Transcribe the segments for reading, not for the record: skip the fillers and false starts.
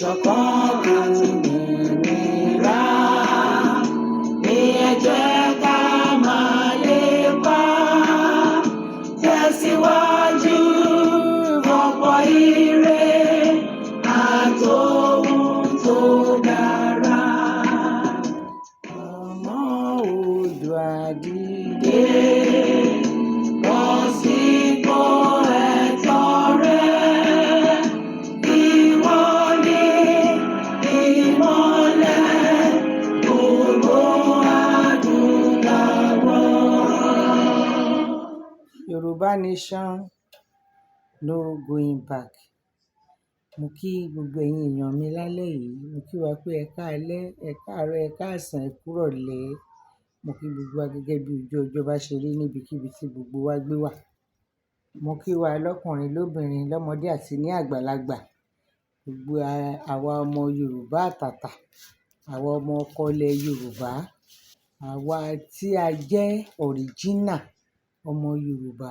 Ìṣọ̀kan òmìnira ní ẹ jẹ́ ká máa lépa. Tẹ̀síwájú ọ̀pọ̀ ire àtòhun tó dára. Ọmọ Oòduà, dìde, bọ́ sípò ẹ̀tọ́ rẹ. Ìwọ ni ìmọ́lẹ̀ gbogbo adúláwọ̀. Yorùbá nation, no going back. Mo kí gbogbo ẹ̀yin èèyàn mi lálẹ́ yìí. Mo kí wa pé ẹ káalẹ́, ẹ káàárọ̀, ẹ káàsán, ẹ kúrọ̀lẹ́. Mo kí gbogbo wa gẹ́gẹ́ bí ojú ọjọ́ bá ṣe rí níbikíbi tí gbogbo wa gbé wà. Mo kí wa lọ́kùnrin, lóbìnrin, lọ́mọdé àti ní àgbàlagbà. Gbogbo àwa ọmọ Yorùbá àtàtà, àwa ọmọ ọkọ ilẹ̀ Yorùbá, àwa tí a jẹ́ original ọmọ Yorùbá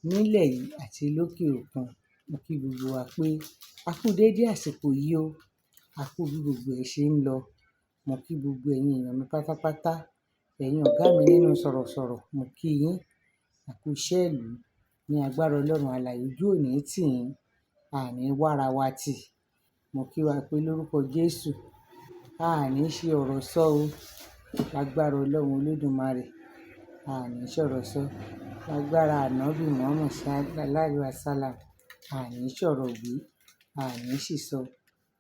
nílẹ̀ yìí àti lókè òkun. Mo kí gbogbo wa pé a kú déédé àsìkò yìí o. A kú bí gbogbo ẹ ṣe ń lọ. Mo kí gbogbo ẹ̀yin èèyàn mi pátápátá. Ẹ̀yin ọ̀gá mi nínú sọ̀rọ̀sọ̀rọ̀, mo kí yín. A kú iṣẹ́ ìlú. Ní agbára Ọlọ́run alààyè, ojú ò ní tì yín. A ní wára wa tì. Mo kí wa pé lórúkọ Jésù, a ní ṣi ọ̀rọ̀ sọ o. Lágbára Ọlọ́run Olódùmarè, a ní ṣọ̀rọ̀ sọ. Lágbára Ànábì Muhammad Sallallahu Alaihi Wasallam, a ní ṣọ̀rọ̀ wí, a ní ṣì sọ.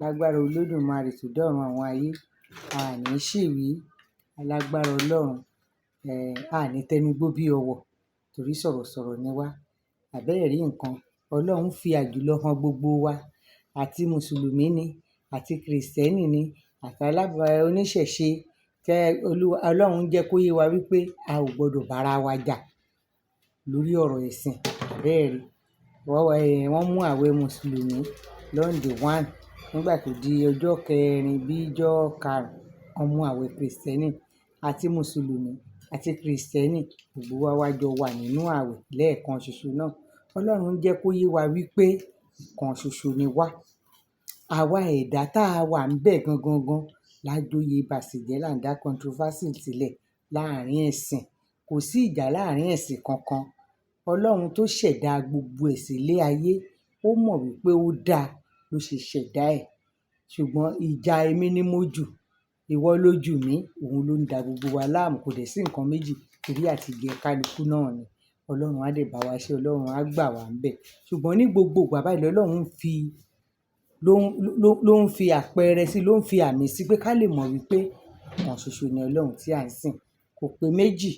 Lágbára Olódùmarè tó dọ̀run àwọn ayé, a ní ṣì wí. Lágbára Ọlọ́run, a ní tẹnugbó bí ọwọ̀ torí sọ̀rọ̀sọ̀rọ̀ ni wá. Àbẹ́ẹ̀ rí nǹkan, Ọlọ́run fi àjùlọ han gbogbo wa. Àti Mùsùlùmí ni, àti Krìstẹ́nì ni, àti alábàá oníṣẹ̀ṣe. Tẹ́ Olúwa, Ọlọ́run jẹ́ kó yé wa wípé a ò gbọdọ̀ bá ara wa jà lórí ọ̀rọ̀ ẹ̀sìn. Àbẹ́ẹ̀ rí. Wọ́n mú àwẹ̀ Mùsùlùmí on the 1. Nígbà tó di ọjọ́ kẹrin bí ọjọ́ karùn-ún, wọ́n mú àwẹ̀ Krìstẹ́nì. Àti Mùsùlùmí àti Krìstẹ́nì, gbogbo wa wá jọ wà nínú àwẹ̀ lẹ́ẹ̀kan ṣoṣo náà. Ọlọ́run jẹ́ kó yé wa wípé ìkan ṣoṣo ni wá. Àwa ẹ̀dá tá a wà níbẹ̀ gangan gan lájọyè bàsìjẹ́ là ń dá controversy sílẹ̀ láàárín ẹ̀sìn. Kò sí ìjà láàárín ẹ̀sìn kankan. Ọlọ́run tó ṣẹ̀dá gbogbo ẹ̀sìn ilé ayé, ó mọ̀ wípé ó dá ló ṣe ṣẹ̀dá ẹ̀. Ṣùgbọ́n ìjà èmi ni mo jù, ìwọ ló jù mí, òun ló ń da gbogbo wa láàmú. Kò dẹ̀ sí nǹkan méjì torí àtijẹ kálukú náà ni. Ọlọ́run á dẹ̀ bá wa ṣe, Ọlọ́run á gbà wá ńbẹ̀. Ṣùgbọ́n ní gbogbo ìgbà báyìí lọ́lọ́run ń fi, ló ń fi àpẹẹrẹ sí, ló ń fi àmì sí pé ká lè mọ̀ wípé ọ̀kan ṣoṣo ni Ọlọ́run tí à ń sìn. Kò pé méjì.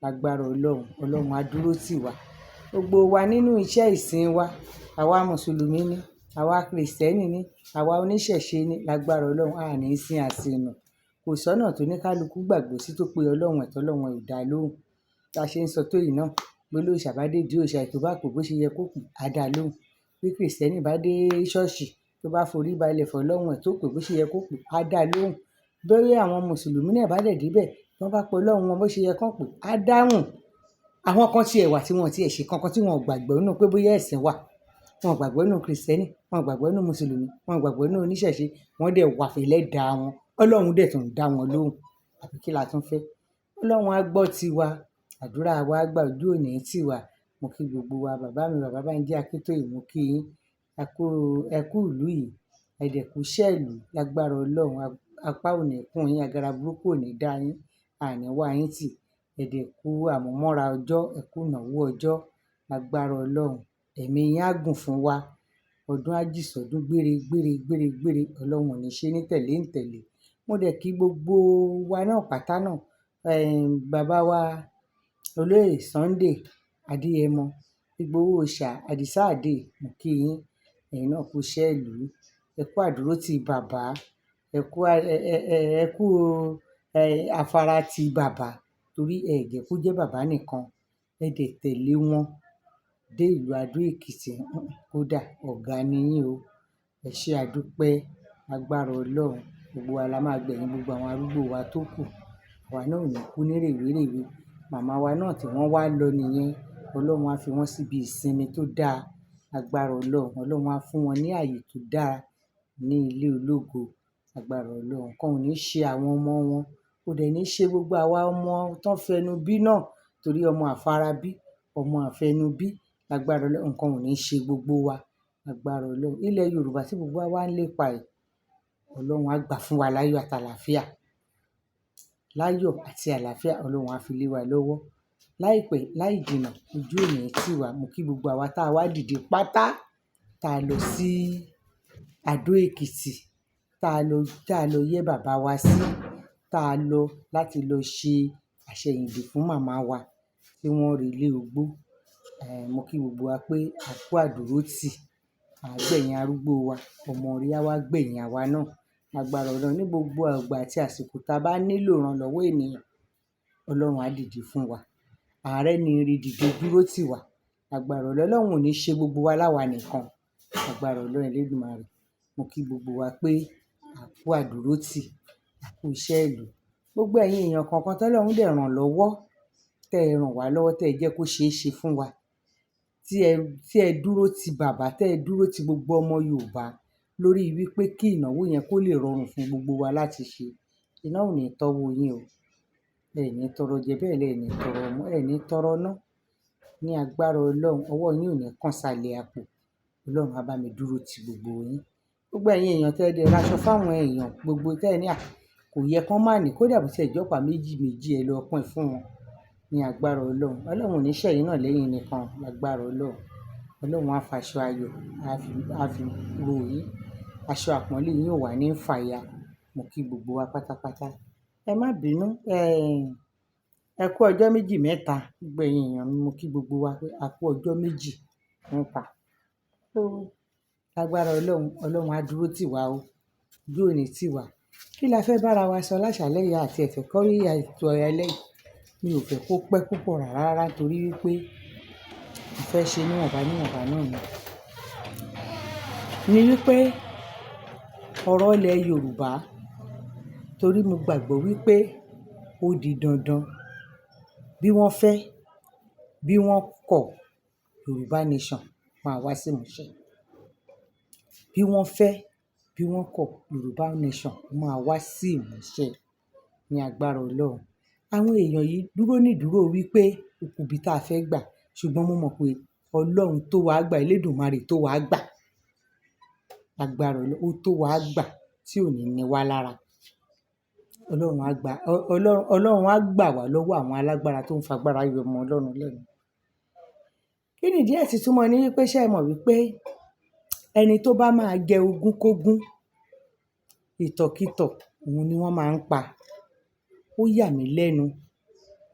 Lágbára Ọlọ́run, Ọlọ́run á dúró tì wá. Gbogbo wa nínú iṣẹ́ ìsìn wa, àwa Mùsùlùmí ni, àwa Krìstẹ́nì ni, àwa oníṣẹ̀ṣe ni, lágbára Ọlọ́run, a ní sin àsìnù. Kò sọ́nà tó ní kálukú gbàgbọ́ sí tó pé Ọlọ́run ẹ̀ tọ́lọ́run ẹ̀ ò dá lóhùn. Bí a ṣe ń sọ tó yìí náà, bí olóòṣà bá dé ìdí òòṣà, tó bá pè bó ṣe yẹ kó pè, á dá lóhùn. Bí Krìstẹ́nì bá dé ṣọ́ọ̀ṣì, tó bá forí balẹ̀ fún Ọlọ́run ẹ̀ tó pè bó ṣe yẹ kó pè, á dá lóhùn. Bí àwọn Mùsùlùmí náà bá dẹ̀ dé bẹ̀, tí wọ́n bá pe Ọlọ́run wọn bó ṣe yẹ kó pè, á dáhùn. Àwọn kan tí ẹ wà tí wọ́n tí ẹ ṣe kankan tí wọ́n ò gbàgbọ́ nínú pé bóyá ẹ̀sìn wà. Wọn ò gbàgbọ́ nínú Krìstẹ́nì, wọ́n ò gbàgbọ́ nínú Mùsùlùmí, wọ́n ò gbàgbọ́ nínú oníṣẹ̀ṣe. Wọ́n dẹ̀ wà fẹ́lẹ́ dá wọn. Ọlọ́run dẹ̀ tún dá wọn lóhùn. Àbí kí la tún fẹ́? Ọlọ́run á gbọ́ tiwa. Àdúrà wa gbà, ojú ò ní tì wá. Mo kí gbogbo wa, bàbá mi, bàbá Bánjí Akíntóyè, mo kí yín. Ẹ kú, ẹ kú ìlú yìí. Ẹ dẹ̀ kú iṣẹ́ ìlú. Lágbára Ọlọ́run, apá ò ní kún yín, agara burúkú ò ní dá yín, àní wá yín tì. Ẹ dẹ̀ kú àmúmọ́ra ọjọ́, ẹ kú ìnáwó ọjọ́. Lágbára Ọlọ́run, ẹ̀mí yín á gùn fún wa. Ọdún á jì sọ́dún gbére, gbére, gbére, gbére. Ọlọ́run ò ní ṣe ní tẹ̀lé ń tẹ̀lé. Mo dẹ̀ kí gbogbo wa náà pátá náà. Bàbá wa olóyè Sunday Adéyẹmọ, Ìgbòho Òòṣà, Àdìsá Àdè, mo kí yín. Ẹ̀yin náà kú iṣẹ́ ìlú. Ẹ kú àdúró ti bàbá. Ẹ kú, ẹ kú, afárá ti bàbá torí ẹ jẹ́ kó jẹ́ bàbá nìkan. Ẹ dẹ̀ tẹ̀lé wọn dé ìlú Adó Èkìtì. Kódà ọ̀gá ni yín o. Ẹ ṣé àdúpẹ́. Lágbára Ọlọ́run, gbogbo wa la máa gbẹ̀yìn gbogbo àwọn arúgbó wa tó kù. Àwa náà ò ní kú ní rèwerèwe. Màmá wa náà tí wọ́n wá lọ nìyẹn. Ọlọ́run á fi wọ́n síbi ìsinmi tó dáa. Lágbára Ọlọ́run, Ọlọ́run á fún wọn ní ààyè tó dára ní ilé ológo. Agbára Ọlọ́run, nǹkan ò ní ṣe àwọn ọmọ wọn, kò dẹ̀ ní ṣe gbogbo àwa ọmọ tán fẹnu bí náà, torí ọmọ àfarabí, ọmọ àfẹnubí. Agbára Ọlọ́run, nǹkan ò ní ṣe gbogbo wa. Agbára Ọlọ́run, ilẹ̀ Yorùbá tí gbogbo wa wá ń lépa ẹ̀, Ọlọ́run á gbà fún wa láyọ̀ àti àlàáfíà. Láyọ̀ àti àlàáfíà, Ọlọ́run á fi lé wa lọ́wọ́. Láìpẹ́, láì jìnnà, ojú ò ní tì wá. Mo kí gbogbo àwa tá a wá dìde pátá, tá a lọ sí Adó Èkìtì, tá a lọ yẹ́ bàbá wa sí, tá a lọ láti lọ ṣe àṣẹ̀yìndè fún màmá wa tí wọ́n relé ogbó. Mo kí gbogbo wa pé a kú àdúrótì, à gbẹ̀yìn arúgbó wa, ọmọ ire á wá gbẹ̀yìn àwa náà. Agbára Ọlọ́run, ní gbogbo ìgbà àti àsìkò tá a bá nílò ìrànlọ́wọ́ ènìyàn, Ọlọ́run á dìde fún wa. Ààrẹ ni ire dìde dúró tì wá. Agbára Ọlọ́run, Ọlọ́run ò ní ṣe gbogbo wa láwa nìkan. Agbára Ọlọ́run Elédùmarè. Mo kí gbogbo wa pé a kú àdúrótì, a kú iṣẹ́ ìlú. Gbogbo ẹ̀yin èèyàn kọ̀ọ̀kan tí Ọlọ́run dẹ̀ ràn lọ́wọ́, tẹ́ ẹ ràn wá lọ́wọ́, tẹ́ ẹ jẹ́ kó ṣe é ṣe fún wa. Tí ẹ dúró ti bàbá, tẹ́ ẹ dúró ti gbogbo ọmọ Yorùbá lórí wípé kí ìnáwó yẹn kó lè rọrùn fún gbogbo wa láti ṣe. Iná ò ní tọ́wọ́ yín o. Ẹ ní tọrọ jẹ bẹ́ẹ̀ lẹ ní tọrọ mú, ẹ ní tọrọ ná. Ní agbára Ọlọ́run, ọwọ́ yín ò ní kán sálẹ̀ àpò. Ọlọ́run á bá mi dúró ti gbogbo yín. Gbogbo ẹ̀yin èèyàn tẹ́ ẹ dẹ̀ raṣọ fáwọn èèyàn gbogbo tẹ́ ẹ ní à, kò yẹ kán má ní, kó dà bó tí ẹ jọ́pàá méjì méjì ẹ lọ pín fún wọn. Ní agbára Ọlọ́run. Ọlọ́run ò ní ṣẹ́ yín náà lẹ́yìn nìkan. Lágbára Ọlọ́run. Ọlọ́run á fa aṣọ ayọ̀, á fi ro yín. Aṣọ àpọ́nlé yín ò wà ní fàya. Mo kí gbogbo wa pátápátá. Ẹ má bínú, ẹ kú ọjọ́ méjì mẹ́ta. Gbogbo ẹ̀yin èèyàn mi, mo kí gbogbo wa pé a kú ọjọ́ méjì mẹ́ta. Lágbára Ọlọ́run, Ọlọ́run á dúró tì wá o. Ojú ò ní tì wá. Kí la fẹ́ bá ara wa sọ láṣálẹ́ yìí àti ẹ̀fẹ̀ kọ́ rí ètò alẹ́ yìí? Mi ò fẹ́ kó pẹ́ púpọ̀ rárá rárá torí wípé mo fẹ́ ṣe níwọ̀nba níwọ̀nba náà ni. Ni wípé ọ̀rọ̀ ilẹ̀ Yorùbá, torí mo gbàgbọ́ wípé ó di dandan bí wọ́n fẹ́, bí wọ́n kọ̀, Yorùbá nation máa wá sí ìmúṣẹ. Bí wọ́n fẹ́, bí wọ́n kọ̀, Yorùbá nation máa wá sí ìmúṣẹ ní agbára Ọlọ́run. Àwọn èèyàn yìí dúró ní ìdúró wípé ó kú bí tá a fẹ́ gbà, ṣùgbọ́n mo mọ̀ pé Ọlọ́run tó wá gbà, Elédùmarè tó wá gbà, agbára Ọlọ́run, ó tó wá gbà tí ò ní ní wá lára. Ọlọ́run á gbà, Ọlọ́run, Ọlọ́run á gbà wá lọ́wọ́ àwọn alágbára tó ń fagbára yọ ọmọ Ọlọ́run lẹ́nu. Kí ni ìdí ẹ̀ tí túmọ̀ ní wípé ṣé ẹ mọ̀ wípé ẹni tó bá máa jẹ ogún kógún, ìtọ̀kìtọ̀ òun ni wọ́n máa ń pa. Ó yà mí lẹ́nu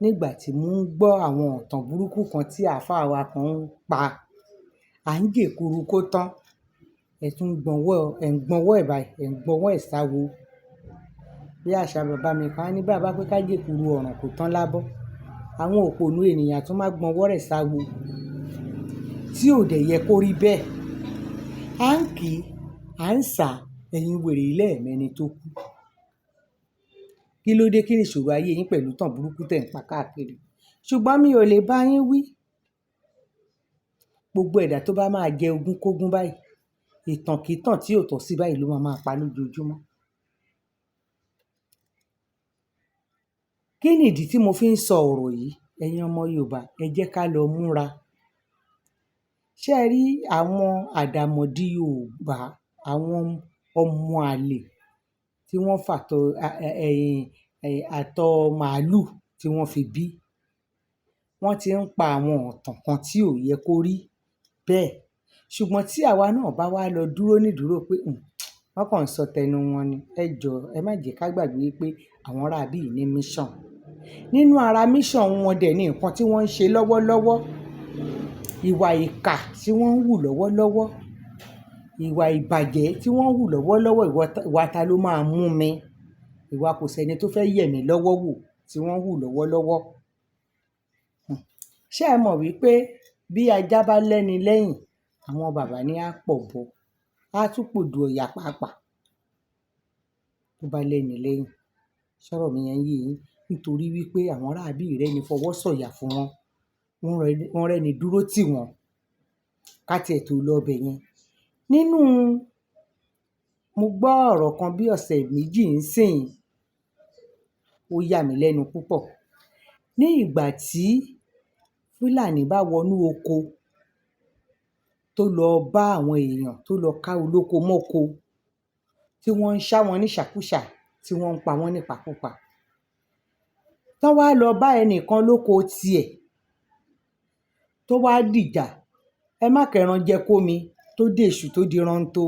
nígbà tí mò ń gbọ́ àwọn ìtàn burúkú kan tí àlfáà wa kan ń pa. À ń jèkuru kó tán. Ẹ tún ń gbọnwọ́, ẹ̀ ń gbọnwọ́ ẹ̀ báyìí, ẹ̀ ń gbọnwọ́ ẹ̀ sáwo. Bí àṣà bàbá mi kan á ní bá bá pé ká jèkuru ọ̀ràn kó tán lábọ́. Àwọn òpònú ènìyàn tún máa gbọnwọ́ rẹ̀ sáwo. Tí ò dẹ̀ yẹ kó rí bẹ́ẹ̀. À ń kí, à ń sà, ẹ̀yin wèrè lẹ́ẹ̀mẹni tó kú. Kí ló dé, kí ni ìṣòro ayé yín pẹ̀lú ìtàn burúkú tẹ̀ ń pa káàkiri? Ṣùgbọ́n mi ò lè bá yín wí. Gbogbo ẹ̀dá tó bá máa jẹ ogún kógún báyìí, ìtànkítàn tí ò tọ́ sí báyìí ló máa máa pa lójoojúmọ́. Kí ni ìdí tí mo fi ń sọ ọ̀rọ̀ yìí? Ẹ̀yin ọmọ Yorùbá, ẹ jẹ́ ká lọ múra. Ṣé ẹ rí àwọn àdàmọ̀dì Yorùbá, àwọn ọmọ àlè tí wọ́n fàtọ̀, ẹ̀yìn, àtọ̀ màlúù tí wọ́n fi bí? Wọ́n ti ń pa àwọn ìtàn kan tí ò yẹ kó rí bẹ́ẹ̀. Ṣùgbọ́n tí àwa náà bá wá lọ dúró ní ìdúró pé, wọ́n kàn ń sọ tẹnu wọn ni. Ẹ jọ, ẹ má jẹ ká gbàgbé wípé àwọn ará ibí yìí ní mission. Nínú ara mission wọn dẹ̀ ní nǹkan tí wọ́n ń ṣe lọ́wọ́lọ́wọ́. Ìwà ìkà tí wọ́n ń hù lọ́wọ́lọ́wọ́. Ìwà ìbàjẹ́ tí wọ́n ń hù lọ́wọ́lọ́wọ́. Ìwà ta ló máa mú mi? Ìwà kò sẹ́ni tó fẹ́ yẹ̀ mí lọ́wọ́ wò tí wọ́n ń hù lọ́wọ́lọ́wọ́. Ṣé ẹ mọ̀ wípé bí ajá bá lẹ́ni lẹ́yìn, àwọn bàbá ní á pọ̀ bọ̀, á tún pòdù ọ̀yà pàápàá. Tó bá lẹ́ni lẹ́yìn. Sọ̀rọ̀ mi yẹn ń yé yín? Nítorí wípé àwọn ará ibí rẹ́ni fọwọ́ sọ̀yà fún wọn. Wọ́n rẹ́ni dúró tì wọ́n. Ká tí ẹ tó lọ bẹ̀ yẹn. Nínú Mo gbọ́ ọ̀rọ̀ kan bí ọ̀sẹ̀ 2 ńsìnyí, ó yà mí lẹ́nu púpọ̀. Ní ìgbà tí Fúlàní bá wọnú oko tó lọ bá àwọn èèyàn, tó lọ ká olóko mọ́ko, tí wọ́n ń ṣá wọn níṣàkúṣà, tí wọ́n ń pa wọ́n nípakúpa. Tán wá lọ bá ẹnìkan lóko tiẹ̀ tó wá dìjà, ẹ má kẹran jẹ kómi, tó dèṣù tó di rántó,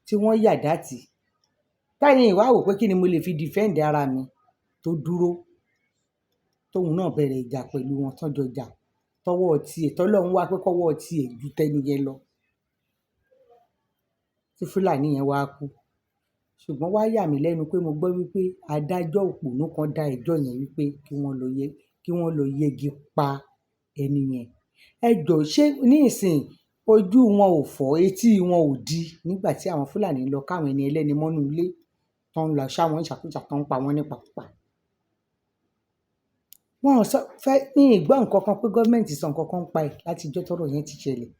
tí wọ́n yàdá tì. Tẹ́yin wá wò pé kí ni mo lè fi defend ara mi, tó dúró, tóun náà bẹ̀rẹ̀ ìjà pẹ̀lú wọn, tán jọ jà, tọwọ́ tiẹ̀, tọ́lọ́run wá pé kọ́wọ́ tiẹ̀ ju tẹni yẹn lọ. Tí Fúlàní yẹn wá kú. Ṣùgbọ́n wá yà mí lẹ́nu pé mo gbọ́ wípé adájọ́ òpònú kan dá ẹjọ́ yẹn wípé kí wọ́n lọ yẹgi pa ẹni yẹn. Ẹ jọ̀ọ́, ṣé ní ìsìn ojú wọn ò fọ́, etí wọn ò di nígbà tí àwọn Fúlàní lọ káwọn ẹni ẹlẹ́ni mọ́nú ilé, tán ń lọ ṣá wọn níṣàkúṣà, tán ń pa wọ́n nípakúpa? Wọn ò sọ fẹ́ ní ìgbọ́ nǹkan kan pé government sọ nǹkan kan pa ẹ̀ láti ìjọ́ tọ́rọ̀ yẹn ti ṣẹlẹ̀.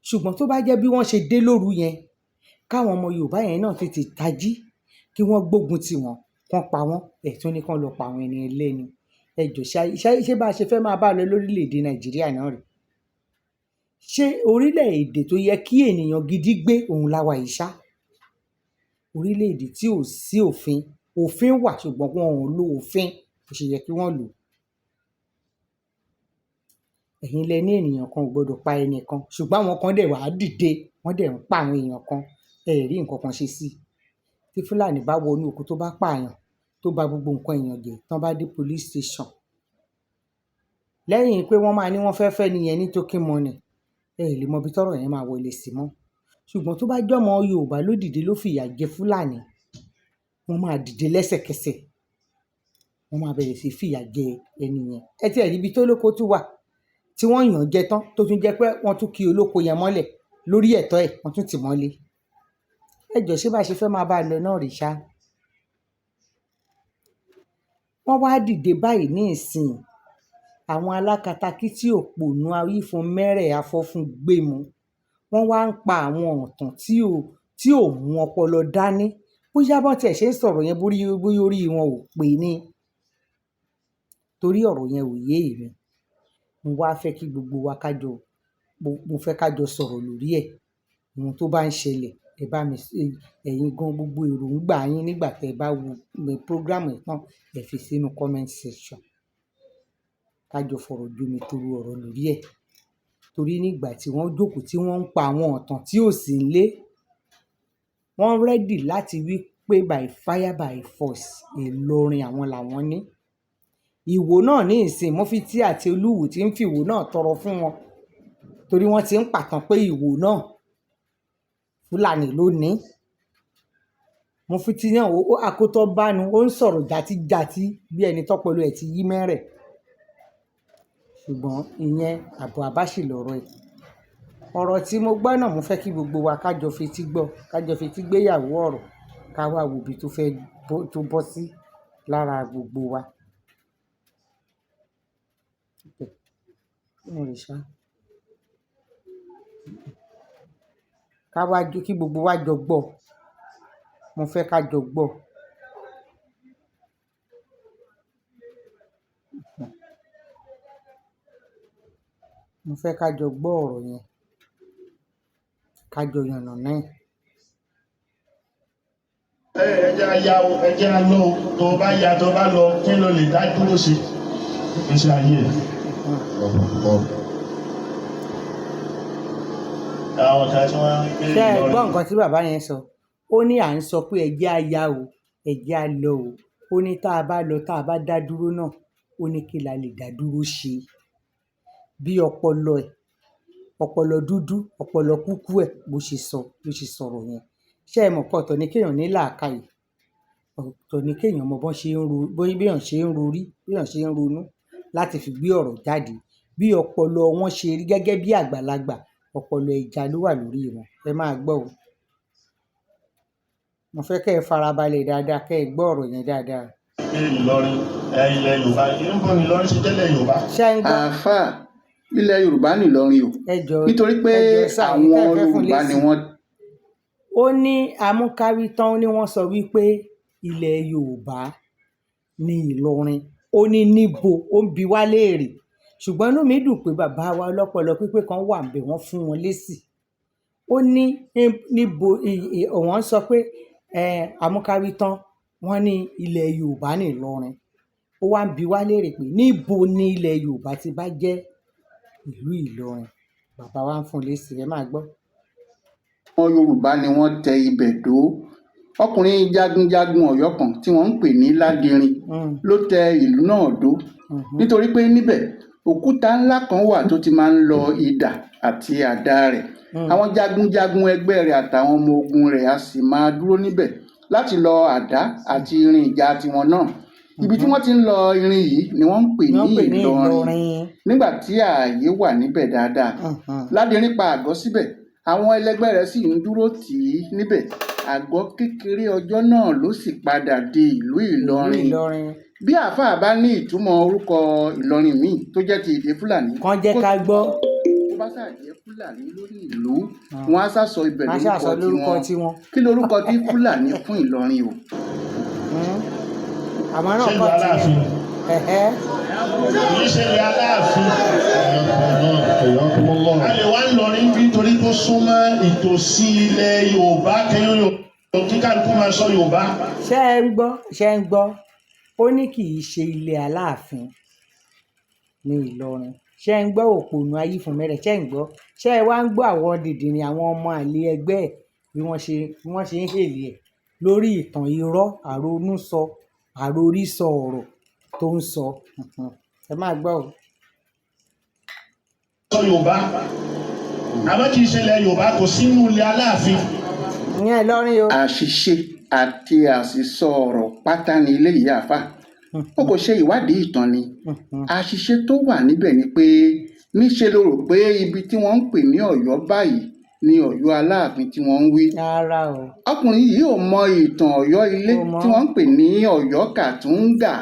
Ṣùgbọ́n tó bá jẹ́ bí wọ́n ṣe dé lóru yẹn, káwọn ọmọ Yorùbá yẹn náà tètè tají, kí wọ́n gbógun tì wọ́n, kán pa wọ́n, ẹ̀ tún ní kán lọ pa àwọn ẹni ẹlẹ́ni. Ẹ jọ̀ọ́, ṣé bá ṣe fẹ́ máa bá lọ lórílẹ̀ èdè Nàìjíríà náà rèé? Ṣé orílẹ̀ èdè tó yẹ kí ènìyàn gidi gbé òun la wà yìí ṣá? Orílẹ̀ èdè tí ò sí òfin, òfin wà ṣùgbọ́n wọn ò lo òfin bó ṣe yẹ kí wọ́n lò. Ẹ̀yin lẹ ní ènìyàn kan ò gbọdọ̀ pa ẹni kan, ṣùgbọ́n àwọn kan dẹ̀ wá dìde, wọ́n dẹ̀ ń pa àwọn èèyàn kan, ẹ rí nǹkan kan ṣe sí i. Tí Fúlàní bá wọnú oko tó bá pààyàn, tó ba gbogbo nǹkan èèyàn jẹ́, tán bá dé police station, lẹ́yìn pé wọ́n máa ní wọ́n fẹ́ fẹ́ ẹni yẹn ní token money, ẹ lè mọ ibi tọ́rọ̀ yẹn máa wọlé sí mọ́. Ṣùgbọ́n tó bá jẹ́ ọmọ Yorùbá ló dìde ló fìyà jẹ Fúlàní, wọ́n máa dìde lẹ́sẹ̀kẹsẹ̀. Wọ́n máa bẹ̀rẹ̀ sí fìyà jẹ ẹni yẹn. Ẹ tí ẹ rí ibi tó lóko tún wà, tí wọ́n yàn jẹ tán, tó tún jẹ́ pé wọ́n tún kí olóko yẹn mọ́lẹ̀ lórí ẹ̀tọ́ ẹ̀, wọ́n tún tì mọ́lé. Ẹ jọ̀ọ́, ṣé bá ṣe fẹ́ máa bá lọ náà rèé ṣá? Wọ́n wá dìde báyìí ní ìsìn. Àwọn alákatakítí òpònú awífun mẹ́rẹ̀ afọ́fun gbému. Wọ́n wá ń pa àwọn ọ̀tàn tí ò mú ọpọlọ dání. Bóyá bọ́n tí ẹ ṣe ń sọ̀rọ̀ yẹn, bóyá orí wọn ò pé ní. Torí ọ̀rọ̀ yẹn ò yé èmi. Mo wá fẹ́ kí gbogbo wa ká jọ, mo fẹ́ ká jọ sọ̀rọ̀ lórí ẹ̀. Ohun tó bá ń ṣẹlẹ̀, ẹ bá mi ẹ̀yin gan gbogbo èròǹgbà yín nígbà tí ẹ bá wo program yìí tán, ẹ fi sínú comment section. Ká jọ fọ̀rọ̀ jomi toro ọ̀rọ̀ lórí ẹ̀. Torí nígbà tí wọ́n jókòó tí wọ́n ń pa àwọn ọ̀tàn tí ò sí nílé, wọ́n ready láti wí pé by fire by force, Ìlọrin àwọn làwọn ní. Ìwó náà ní ìsìn Mufti àti Olúwo tí ń fi Ìwó náà tọrọ fún wọn. Torí wọ́n ti ń pàtàn pé Ìwó náà Fúlàní ló ní. Mufti náà ó àkótọ́ bánu, ó ń sọ̀rọ̀ jàtijàti bí ẹni tọ́pọlọ ẹ̀ ti yí mẹ́rẹ̀. Ṣùgbọ́n ìyẹn àbọ̀ àbáṣì lọ̀rọ̀ ẹ̀. Ọ̀rọ̀ tí mo gbọ́ náà, mo fẹ́ kí gbogbo wa ká jọ fetí gbọ́, ká jọ fetí gbéyàwó ọ̀rọ̀, ká wá wo ibi tó fẹ́ tó bọ́ sí lára gbogbo wa. Kí ni rè ṣá? Ká wá kí gbogbo wa jọ gbọ́. Mo fẹ́ ká jọ gbọ́. Mo fẹ́ ká jọ gbọ́ ọ̀rọ̀ yẹn. Ká jọ yànnàná ẹ̀. Ẹ jẹ́ á yá o, ẹ jẹ́ á lọ o, tó o bá ya, tó o bá lọ, kí ló lè dá dúró ṣe ìgbésí ayé ẹ̀. Àwọn kan tí wọ́n ń gbé Ṣé ẹ gbọ́ Ìlọrin. nǹkan tí bàbá yẹn sọ? Ó ní à ń sọ pé ẹ jẹ́ á yá o, ẹ jẹ́ á lọ o. Ó ní tá a bá lọ, tá a bá dá dúró náà, ó ní kí la lè dá dúró ṣe. Bí ọpọlọ ẹ̀, ọpọlọ dúdú, ọpọlọ kúkú ẹ̀ bó ṣe sọ, bó ṣe sọ̀rọ̀ yẹn. Ṣé ẹ mọ̀ pé ọ̀tọ̀ ni kí èèyàn ní làákàyè? Ọ̀tọ̀ ni kí èèyàn mọ bó ṣe ń ro, bí èèyàn ṣe ń rorí, bí èèyàn ṣe ń ronú láti fi gbé ọ̀rọ̀ jáde. Bí ọpọlọ wọn ṣe rí gẹ́gẹ́ bí àgbàlagbà, ọpọlọ ẹja ló wà lórí wọn. Ẹ máa gbọ́ o. Mo fẹ́ kí ẹ farabalẹ̀ dáadáa, kí ẹ gbọ́ ọ̀rọ̀ yẹn dáadáa. Pé Ìlọrin ẹ ilẹ̀ Yorùbá, níbo ni Ìlọrin ṣe jẹ́lẹ̀ Yorùbá? Ṣé ẹ ń gbọ́? Àáfàá, ilẹ̀ Yorùbá nìlọrin o, Ẹ jọ̀ọ́, nítorí pé ẹ jọ̀ọ́ sir, ẹ̀yin àwọn tẹ́ ẹ fẹ́ fún Yorùbá ni lésì. wọ́n. Ó ní amúkáwítán, ó ní wọ́n sọ wípé ilẹ̀ Yorùbá ní Ìlọrin. Ó ní níbo? Ó ń bi wá léèrè. Ṣùgbọ́n inú mi dùn pé bàbá wa ọlọ́pọlọ pípé kan wà níbẹ̀, wọ́n fún wọn lésì. Ó ní níbo wọ́n sọ pé amúkáwítán, wọ́n ní ilẹ̀ Yorùbá ní Ìlọrin. Ó wá ń bi wá léèrè pé níbo ni ilẹ̀ Yorùbá ti bá jẹ́ ìlú Ìlọrin. Bàbá wa ń fún un lésì, ẹ máa gbọ́. Àwọn Yorùbá ni wọ́n tẹ ibẹ̀ dó. Ọkùnrin jagunjagun Ọ̀yọ́ kan tí wọ́n ń pè ní Ládìrín ló tẹ ìlú náà dó, nítorí pé níbẹ̀ òkúta ńlá kan wà tó ti máa ń lọ idà àti àdá rẹ̀. Àwọn jagunjagun ẹgbẹ́ rẹ̀ àtàwọn ọmọ ogun rẹ̀ á sì máa dúró níbẹ̀ láti lọ àdá àti irin ìjà tiwọn náà. Ibi tí wọ́n ti ń lọ irin yìí ni wọ́n ń pè ní Wọ́n pè ní Ìlọrin. Ìlọrin. Nígbà tí ààyè wà níbẹ̀ dáadáa, Ládìrín pa àgọ́ síbẹ̀, àwọn ẹlẹgbẹ́ rẹ̀ sì ń dúró tì í níbẹ̀. Àgọ́ kékeré ọjọ́ náà ló sì padà di ìlú Ìlú Ìlọrin. Ìlọrin. Bí àáfàá bá ní ìtumọ̀ orúkọ Ìlọrin míì tó jẹ́ ti èdè Fúlàní, Kàn jẹ́ kó ká gbọ́. tó bá ṣáà jẹ́ Fúlàní lórí ìlú, wọn á sá sọ ibẹ̀ Wọ́n á ṣáà sọ lórúkọ lórúkọ tiwọn. tiwọn. Kí lorúkọ tí Fúlàní fún Ìlọrin o? Àmọ́ náà Ṣé ìlú kọ́ ti Aláàfin? Ẹ̀hẹ́. Kì í ṣe ilẹ̀ Aláàfin. A lè wá Ìlọrin bí torí tó súnmọ́ ìtòsí ilẹ̀ Yorùbá, kẹ́yìn kí kálukú máa sọ Yorùbá. Ṣé ẹ ń gbọ́? Ṣé ẹ ń gbọ́? Ó ní kì í ṣe ilẹ̀ Aláàfin ní Ìlọrin. Ṣé ẹ ń gbọ́? Òpònú ayífúnmẹ́rẹ̀, ṣé ẹ ń gbọ́? Ṣé ẹ wá ń gbọ́ àwọn dìndìnrìn, àwọn ọmọ àlè ẹgbẹ́ ẹ̀, bí wọ́n ṣe ń hèlè ẹ̀ lórí ìtàn irọ́, àrònúsọ, àròrísọ ọ̀rọ̀ tó ń sọ? Ẹ máa gbọ́ o. Sọ Yorùbá, àmọ́ kì í ṣe ilẹ̀ Yorùbá, kò sínú ilẹ̀ Aláàfin. Ìyẹn Ìlọrin o. Àṣìṣe àti àṣìsọ ọ̀rọ̀ pátá ni eléyìí, àáfàá. Ó kò ṣe ìwádìí ìtàn ni. Àṣìṣe tó wà níbẹ̀ ni pé níṣe ló rò pé ibi tí wọ́n ń pè ní Ọ̀yọ́ báyìí ní Ọ̀yọ́ Aláàfin tí wọ́n ń wí. Rárá o. Ọkùnrin yìí ò mọ ìtàn Ọ̀yọ́ Ilé Kò mọ̀. tí wọ́n ń pè ní Ọ̀yọ́ Kàtúngà.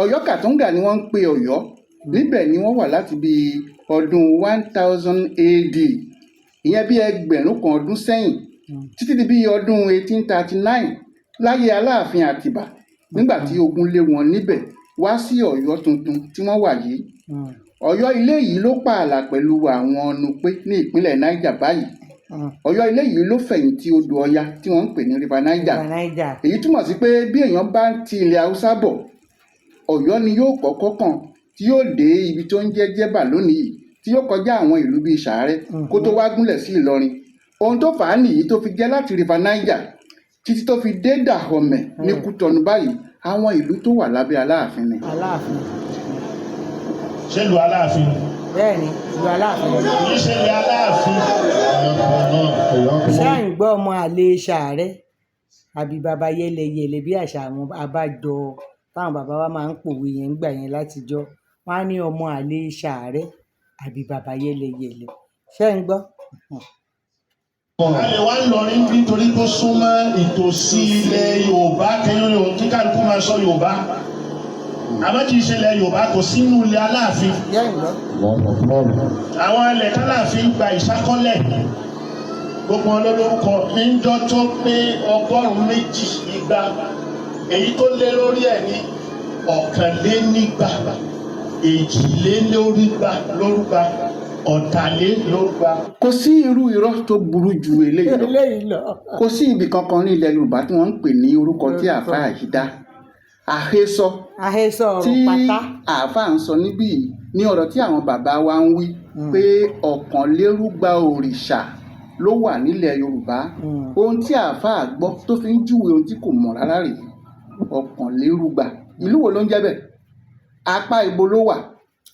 Ọ̀yọ́ Kàtúngà ni wọ́n ń pè Ọ̀yọ́ níbẹ̀ ni wọ́n wà láti bí ọdún 1000 AD, ìyẹn bí 1000 ọdún sẹ́yìn, títí di bí ọdún 1839 láyé Aláàfin Àtìbà, nígbà tí ogun lé wọn níbẹ̀ wá sí Ọ̀yọ́ tuntun tí wọ́n wà yìí. Ọ̀yọ́ Ilé yìí ló pààlà pẹ̀lú àwọn Nupe ní ìpínlẹ̀ Niger báyìí. Ọ̀yọ́ Ilé yìí ló fẹ̀yìntì odò Ọya tí wọ́n ń pè ní River Niger. River Niger. Èyí túmọ̀ sí pé bí èèyàn bá ń ti ilẹ̀ Haúsá bọ̀, Ọ̀yọ́ ni yóò kọ́kọ́ kàn, tí yóò dé ibi tó ń jẹ́ Jẹ́bà lónìí yìí, tí yóò kọjá àwọn ìlú bíi Sàárẹ́ kó tó wá gúnlẹ̀ sí Ìlọrin. Ohun tó fà á nìyí tó fi jẹ́ láti River Niger títí tó fi dé Dahomey ní Kútọ̀nù báyìí, àwọn ìlú tó wà lábẹ́ Aláàfin ni. Aláàfin. Ṣé ìlú Aláàfin? Bẹ́ẹ̀ ni, ìlú Aláàfin. Kì í ṣe ilẹ̀ Aláàfin. Ṣé à ń gbọ́? Ọmọ àlè Sàárẹ́ àbí baba yẹlẹyẹlẹ, bí àṣà àwọn abájọ táwọn bàbá wa máa ń pòwe yẹn ń gbà yẹn látijọ́, wọn á ní ọmọ àlè Sàárẹ́ àbí baba yẹlẹyẹlẹ. Ṣé ń gbọ́? A lè wá Ìlọrin bí torí tó súnmọ́ ìtòsí ilẹ̀ Yorùbá, kẹ́yìn kí kálukú máa sọ Yorùbá, àmọ́ kì í ṣe ilẹ̀ Yorùbá, kò sínú ilẹ̀ Aláàfin. Ṣé ń gbọ́? Àwọn ilẹ̀ tálàfin gba ìṣákọ́lẹ̀, gbogbo wọn ló lórúkọ níjọ́ tó pé 200, èyí tó lé lórí ẹ̀ ní 201, 202, lórúgba, 203. Kò sí irú irọ́ tó burú ju eléyìí lọ. Eléyìí lọ. Kò sí ibì kankan ní ilẹ̀ Yorùbá tí wọ́n ń pè ní orúkọ tí àáfàá yìí dá. Àhesọ Àhesọ tí ọ̀rọ̀ pátá. àáfàá ń sọ níbí yìí ní ọ̀rọ̀ tí àwọn bàbá wa ń wí pé 201 òrìṣà ló wà nílẹ̀ Yorùbá. Ohun tí àáfàá gbọ́ tó fi ń júwe ohun tí kò mọ̀ rárá rèé. 201, ìlú wo ló ń jẹ́ bẹ́ẹ̀? Apá ibo ló wà?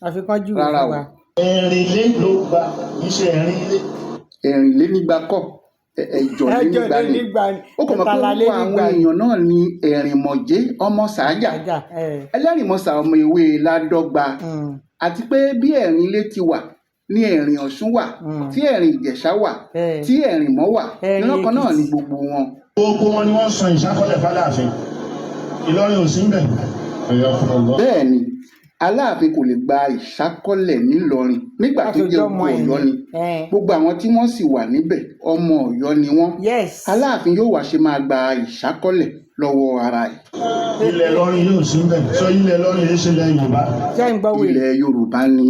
Àfikún júwe Rárá fún o. wa. 204, kì í ṣe ẹ̀rìnlé. 204 kọ́, 206 ni. Nígbà ni. Ó kò mọ̀ pé orúkọ àwọn èèyàn náà ni Ẹ̀rìnmọ̀jé ọmọ Sàájà, Ajá ẹ. Ẹlẹ́rìnmọ̀sà ọmọ ewé Ládọ́gba, àti pé bí Ẹ̀rìn Ilé ti wà ní Ẹ̀rìn Ọ̀ṣun wà, tí Ẹ̀rìn Ìjẹ̀ṣà wà, tí Ẹ̀rìnmọ́ wà. Ẹ̀rìn Ìran kan náà Èkìtì. ni gbogbo wọn. Gbogbo wọn ni wọ́n san ìṣákọ́lẹ̀ fáláàfin. Ìlọrin ò sí ń bẹ̀. Bẹ́ẹ̀ ni. Aláàfin kò lè gba ìṣákọ́lẹ̀ nílọrin nígbà tó Láti jẹ́ ọjọ́ ọmọ ogun ẹ̀ Ọ̀yọ́ ni. ni. Ẹn. Gbogbo àwọn tí wọ́n sì wà níbẹ̀, ọmọ Ọ̀yọ́ ni wọ́n. Aláàfin yóò wá ṣe máa gba ìṣákọ́lẹ̀ lọ́wọ́ ara ẹ̀? Ilẹ̀ Ìlọrin yóò sí mbẹ̀, sọ ilẹ̀ Ìlọrin yìí ṣe ilẹ̀ Yorùbá. Ṣé ń gbọ́ wèrè? Ilẹ̀ Yorùbá ni,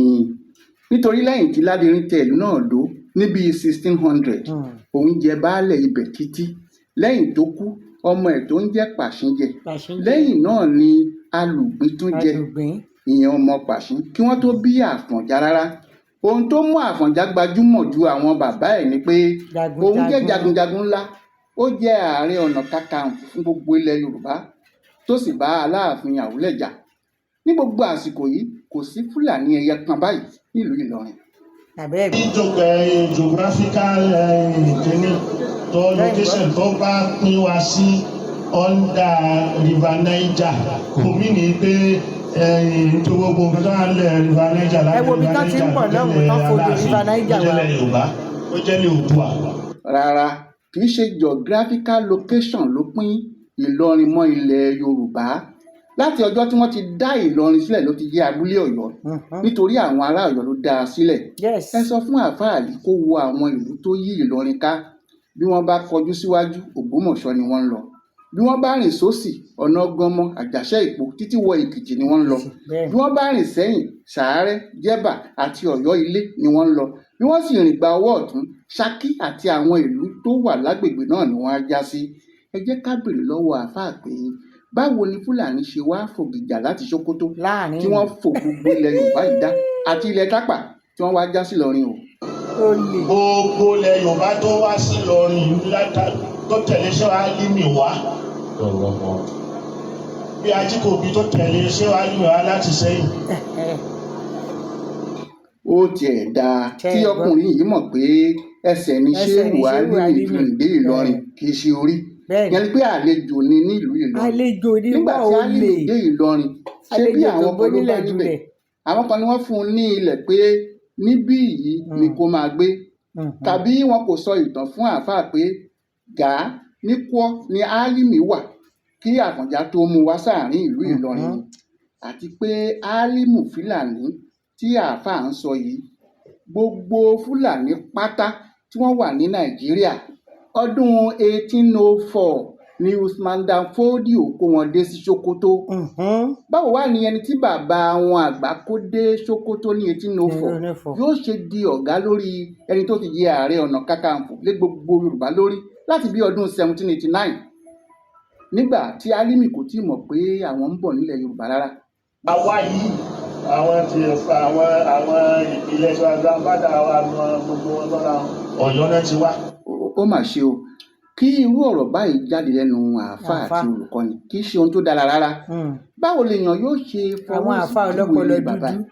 nítorí lẹ́yìn tí Ládìrín tẹ ìlú náà dó ní bíi 1600, òun jẹ baálẹ̀ ibẹ̀ títí. Lẹ́yìn tó kú, ọmọ ẹ̀ tó ń jẹ́ Pàṣín jẹ. Pàṣín jẹ. Lẹ́yìn náà ni Alùgbìn tún jẹ. Alùgbìn. Ìyẹn ọmọ Pàṣín kí wọ́n tó bí Àfọ̀njá rárá. Ohun tó mú Àfọ̀njá gbajúmọ̀ ju àwọn bàbá ẹ̀ ni pé òun jẹ́ Jagunjagun. jagunjagun ńlá. Ó jẹ́ Ààrẹ Ọ̀nà Kakanfò fún gbogbo ilẹ̀ Yorùbá, tó sì bá Aláàfin Àwúlẹ̀ jà. Ní gbogbo àsìkò yìí, kò sí Fúlàní ẹyẹ kan báyìí nílùú Ìlọrin. Àbẹ́ ẹ̀ Geographical kìíní tó Ṣé ń gbọ́? location tó bá pín wa sí under River Niger, kò mí ní pé tó gbogbo nǹkan tó wà nílẹ̀ River Niger Ẹ lábẹ́ wo ibi River tán ti ń Niger bọ̀ tó lọ́hùn-ún, jẹ́lẹ̀ tán fodò Aláàfin, River tó Niger wá. jẹ́lẹ̀ Yorùbá, ó jẹ́lẹ̀ Oòduà. Rárá, kì í ṣe geographical location ló pín Ìlọrin mọ́ ilẹ̀ Yorùbá. Láti ọjọ́ tí wọ́n ti dá Ìlọrin sílẹ̀ ló ti jẹ́ abúlé Ọ̀yọ́, nítorí àwọn ará Ọ̀yọ́ ló dá a sílẹ̀. Ẹ sọ fún àáfàá yìí kó wo àwọn ìlú tó yí Ìlọrin ká. Bí wọ́n bá kọjú síwájú, Ògbómọ̀ṣọ́ ni wọ́n ń lọ. Bí wọ́n bá rìn sósì, ọ̀nà Gánmọ, Àjàṣẹ́ Ìpó títí wọ Èkìtì ni wọ́n ń lọ. Bẹ́ẹ̀ni. Bí wọ́n bá rìn sẹ́yìn, Sàárẹ́, Jẹ́bà àti Ọ̀yọ́ Ilé ni wọ́n ń lọ. Bí wọ́n sì rìn gba ọwọ́ ọ̀tún, Ṣakí àti àwọn ìlú tó wà lágbègbè náà ni wọ́n á já sí. Ẹ jẹ́ ká béèrè lọ́wọ́ àáfàá pé báwo ni Fúlàní ṣe wá fògìjà láti Sókótó Láàrin tí wọ́n fò gbogbo ilẹ̀ Yorùbá yìí dá àti ilẹ̀ Tápà tí wọ́n wá já sí Ìlọrin o? Olè. Gbogbo ilẹ̀ Yorùbá tó wá sí Ìlọrin yìí tó tẹ̀lé Ṣéwà Álímì wá, bí Ajíkòbí tó tẹ̀lé Ṣéwà Álímì wá láti sẹ́yìn. Ó tiẹ̀ dáa Ṣé tí ẹ gbọ́? ọkùnrin yìí mọ̀ pé ẹsẹ̀ ni Ẹsẹ̀ ni Ṣéhù Ṣéhù Álímì fi Álímì. rìn dé Ìlọrin, kì í ṣe orí. Ìyẹn ni pé àlejò ni nílùú Ìlọrin. Àlejò ni Nígbà wọ́n. tí Olè. Álímì dé Ìlọrin, ṣé bí Àlejò tó àwọn kan ló bá gbónílẹ̀ níbẹ̀? dulẹ̀. Àwọn kan ni wọ́n fún un ní ilẹ̀ pé níbí yìí ni kó máa gbé. Tàbí wọn kò sọ ìtàn fún àáfàá pé Gàá ní Kwọ́ ni Álímì wà kí Àfọ̀njá tó mú wá sáàrin ìlú Ìlọrin ni? Àti pé Álímù Fúlàní tí àáfàá ń sọ yìí, gbogbo Fúlàní pátá tí wọ́n wà ní Nàìjíríà, ọdún 1804 ni Usman Dan Fodio kó wọn dé sí Sokoto. Báwo wá ni ẹni tí bàbá wọn àgbà kó dé Sokoto ní 1804 1804 yóò ṣe di ọ̀gá lórí ẹni tó ti jẹ Ààrẹ Ọ̀nà Kakanfò lé gbogbo Yorùbá lórí láti bí ọdún 1789, nígbà tí Álímì kò tíì mọ̀ pé àwọn ń bọ̀ nílẹ̀ Yorùbá rárá? Àwa yìí, àwọn ti fa àwọn ìpìlẹ̀ tí wọ́n grandfather wa mọ gbogbo wọn lọ́ra wọn. Ọ̀yọ́ náà ti wá. Ó mà ṣe o, kí irú ọ̀rọ̀ báyìí jáde lẹ́nu àáfàá Àáfàá. àti olùkọ́ni, kì í ṣe ohun tó dára rárá. Báwo lèèyàn yóò ṣe Àwọn fọwọ́ sí àáfàá júwe ọlọ́pọlọ ilé bàbá dúdú. ẹ̀?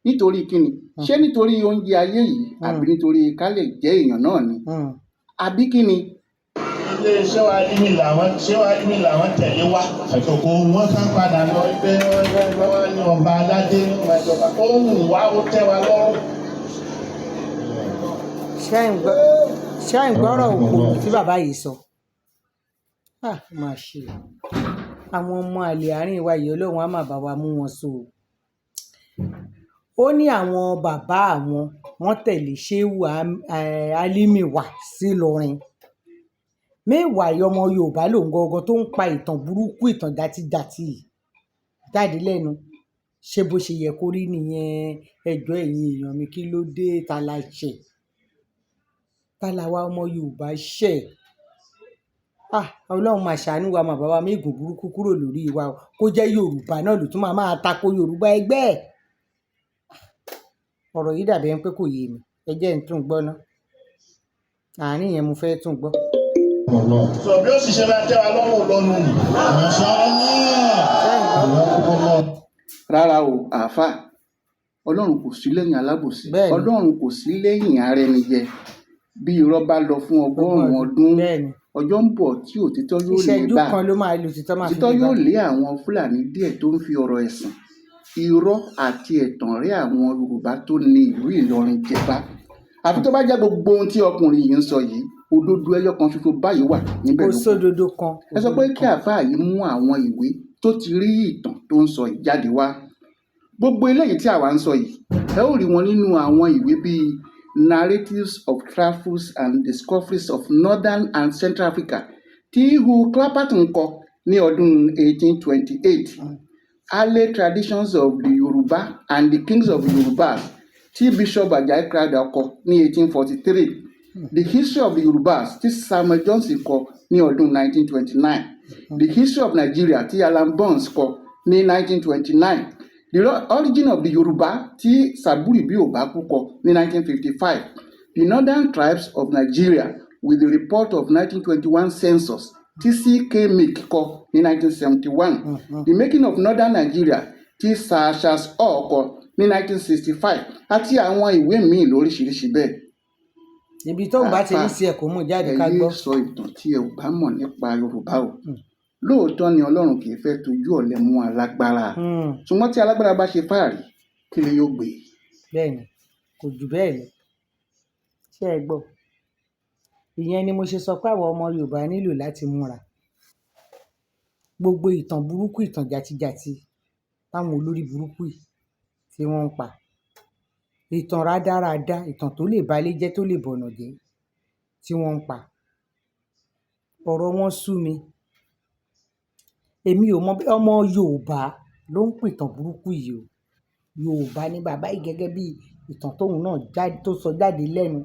Nítorí kíni? Ṣé nítorí oúnjẹ ayé yìí, àbí nítorí ká lè jẹ́ èèyàn náà ni, àbí kíni? Ilé Ṣéwà Álímì làwọn, Ṣéwà Álímì làwọn tẹ̀lé wá. Kò wọ́n kán padà lọ pé wọ́n ní ọba aládé ó wù wá, ó tẹ́ wa lọ́rùn. Ṣé ń gbọ́rọ̀ òpònú tí bàbá yìí sọ? Ah, ó mà ṣe o. Àwọn ọmọ àlè àárín wa yìí, Ọlọ́run á máa bá wa mú wọn so o. Ó ní àwọn bàbá àwọn, wọ́n tẹ̀lé Ṣéhù Álímì wá sílọrin. Meanwhile, ọmọ Yorùbá lòun gangan tó ń pa ìtàn burúkú, ìtàn játijàti yìí jáde lẹ́nu. Ṣé bó ṣe yẹ kó rí nìyẹn? Ẹ jọ̀ọ́, ẹ̀yin èèyàn mi, kí ló dé? Ta la ṣẹ̀? Ta làwa ọmọ Yorùbá ṣẹ̀? Ah, Ọlọ́run máa ṣàánú wa, máa bá wa méègùn burúkú kúrò lórí wa o. Kó jẹ́ Yorùbá náà ló tún máa máa tako Yorùbá ẹgbẹ́ ẹ̀. Ọ̀rọ̀ yìí dàbí ẹni pé kò yé mi. Ẹ jẹ́ n tún gbọ́ ná. Àárín yẹn mo fẹ́ tún gbọ́. Sọ bí ó sì ṣe máa tẹ́ wa lọ́rùn lọ́nu nì. Masha Ṣé ń gbọ́? Allah. Rárá o, àáfàá, Ọlọ́run kò sí lẹ́yìn alábòsí. Bẹ́ẹ̀ni. Ọlọ́run kò sí lẹ́yìn arẹnijẹ. Bí irọ́ bá lọ fún 100 ọdún, ọjọ́ ń bọ̀ tí òtítọ́ yóò lè Ìṣẹ́jú bá. kan ló máa lò títọ́ máa fi Òtítọ́ lè bá. yóò lé àwọn Fúlàní díẹ̀ tó ń fi ọ̀rọ̀ ẹ̀sìn, irọ́ àti ẹ̀tàn rẹ́ àwọn Yorùbá tó ní ìlú Ìlọrin jẹba. Àfi tó bá jẹ́ gbogbo ohun tí ọkùnrin yìí ń sọ yìí, òdodo ẹyọ kan ṣoṣo báyìí wà níbẹ̀ Kò ló kù. sódodo kan. Ẹ sọ pé Òdodo kí kan. àáfàá yìí mú àwọn ìwé tó ti rí ìtàn tó ń sọ yìí jáde wá. Gbogbo eléyìí tí àwa ń sọ yìí, ẹ ó rí wọn nínú àwọn ìwé bíi Narratives of Travels and Discoveries of Northern and Central Africa tí Hugh Clapperton kọ ní ọdún 1828, Early Traditions of the Yoruba and the Kings of Yorubas tí Bishop Ajayi Crowther kọ ní 1843, The History of the Yorubas tí Samuel Johnson kọ ní ọdún 1929, The History of Nigeria tí Alan Burns kọ ní 1929, The Origin of the Yoruba tí Saburi Biobaku kọ ní 1955, The Northern Tribes of Nigeria with the Report of 1921 Census tí C.K. Meek kọ ní 1971, The Making of Northern Nigeria tí Sir Charles Orr kọ ní 1965, àti àwọn ìwé míì lóríṣiríṣi bẹ́ẹ̀. Ibi tóun bá ti rí Àáfàá, sí ẹ kó mú jáde ẹ ká yéé gbọ́. sọ ìtàn tí ẹ ò bá mọ̀ nípa Yorùbá o. Lóòótọ́ ni Ọlọ́run kì í fẹ́ tójú ọ̀lẹ mú alágbára, ṣùgbọ́n tí alágbára bá ṣe fáàrí, kí ni yóò gbé? Bẹ́ẹ̀ ni, kò jù bẹ́ẹ̀ lọ. Ṣé ẹ gbọ́? Ìyẹn ni mo ṣe sọ pé àwọn ọmọ Yorùbá nílò láti múra. Gbogbo ìtàn burúkú, ìtàn jatijàti táwọn olórí burúkú yìí tí wọ́n ń pa, ìtàn rádaràda, ìtàn tó lè balé jẹ́, tó lè bọ̀nà jẹ́ tí wọ́n ń pa, ọ̀rọ̀ wọn sú mi. Èmi ò mọ bí ọmọ Yorùbá ló ń pìtàn burúkú yìí o. Yorùbá ní bàbá yìí, gẹ́gẹ́ bí ìtàn tóun náà jáde tó sọ jáde lẹ́nu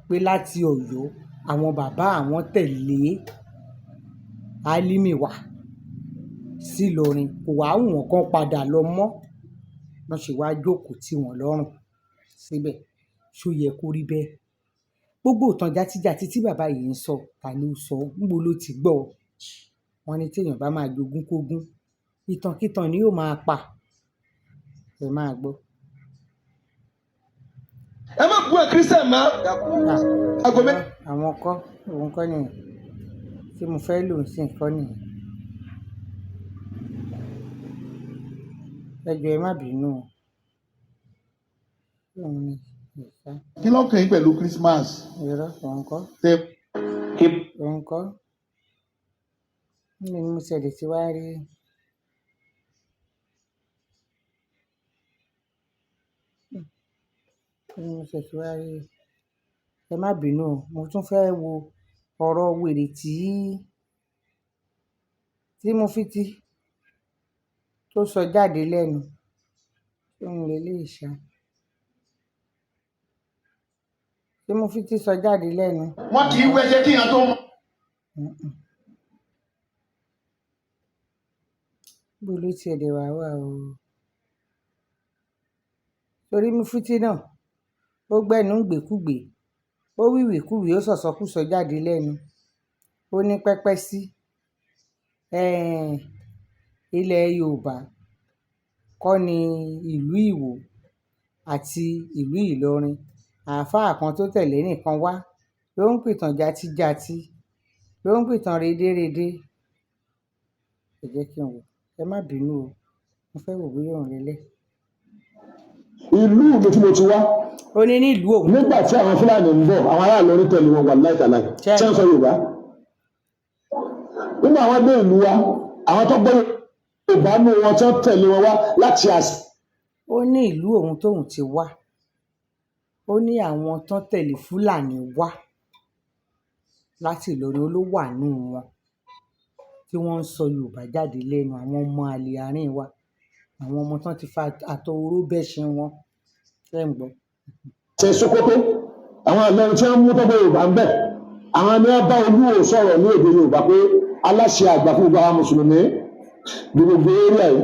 pé láti Ọ̀yọ́ àwọn bàbá àwọn tẹ̀lé Álímì wá sílọrin, kò wá wù wọ́n kán padà lọ mọ́, wọ́n ṣe wá jókòó tì wọ́n lọ́rùn síbẹ̀. Ṣó yẹ kó rí bẹ́ẹ̀? Gbogbo ìtàn játijàti tí bàbá yìí ń sọ, ta ló sọ? Níbo ló ti gbọ́? Wọ́n ní téèyàn bá máa jogún kógún, ìtànkítàn ni yóò máa pa. Ẹ máa gbọ́. Ẹ má bú ẹ Christian mọ́. Ah, Aago mẹ́. Àwọn kọ́, òun kọ́ nìyẹn tí mo fẹ́ lò ń sìn kọ́ nìyẹn. Ẹ jọ̀ọ́, ẹ má bínú o. Ṣé òun ni ìṣá? Kí ló kàn yín pẹ̀lú Christmas? Irọ́, òun kọ́. Tẹ Òun kọ́. Níbo ni mo ṣẹlẹ̀ tí wàá rí? Níbo ni mo ṣẹ̀ tí wàá rí? Ẹ má bínú o, mo tún fẹ́ wo ọ̀rọ̀ wèrè tí mo fi ti tó sọ jáde lẹ́nu. Ṣé òun leléyìí ṣá? Tí mo fi ti sọ jáde lẹ́nu. Wọn kì í wẹṣẹ kí èèyàn tó mọ. Níbo ló tiẹ̀ dẹ̀ wá wà o? Torí Mufti náà, ó gbẹ́nu ńgbékúgbèé, ó wíwìíkúwìí, ó sọ̀sọkúsọ jáde lẹ́nu. Ó ní pẹ́pẹ́ sí ilẹ̀ Yorùbá kọ́ ní ìlú Ìwó àti ìlú Ìlọrin. Àáfàá kan tó tẹ̀lé nìkan wá ló ń pìtàn játijàti, ló ń pìtàn rédèrèdè. Ẹ jẹ́ kí n wò. Ẹ má bínú o, mo fẹ́ wò bóyá òun lélẹ̀. Ìlú mi tí mo ti wá. Ó ní nílùú òun. Nígbà tí àwọn Fúlàní ń bọ̀, àwọn aráàlú orí tẹ̀lé wọn wà láìtàláì. Ṣé tí wọ́n sọ Yorùbá nínú àwọn dé ìlú wa, àwọn tó gbọ́ Yorùbá nù wọn tí wọ́n tẹ̀lé wọn wá láti àṣà. Ó ní ìlú òun tóun ti wá, ó ní àwọn tán tẹ̀lé Fúlàní wá láti Ìlọrin, ó ló wà nù wọn tí wọ́n ń sọ Yorùbá jáde lẹ́nu, àwọn ọmọ àlè àárín wa, àwọn ọmọ tán ti fa àtọ̀ oró bẹ́ṣin wọn. Ṣé ń gbọ́? Ṣe Sokoto, àwọn Ìlọrin tí wọ́n mú tọ́gbọ́ Yorùbá ń bẹ̀, àwọn ni wọ́n bá Olúwo sọ̀rọ̀ ní èdè Yorùbá pé aláṣẹ àgbà fún gbogbo àwọn mùsùlùmí ní gbogbo area yìí,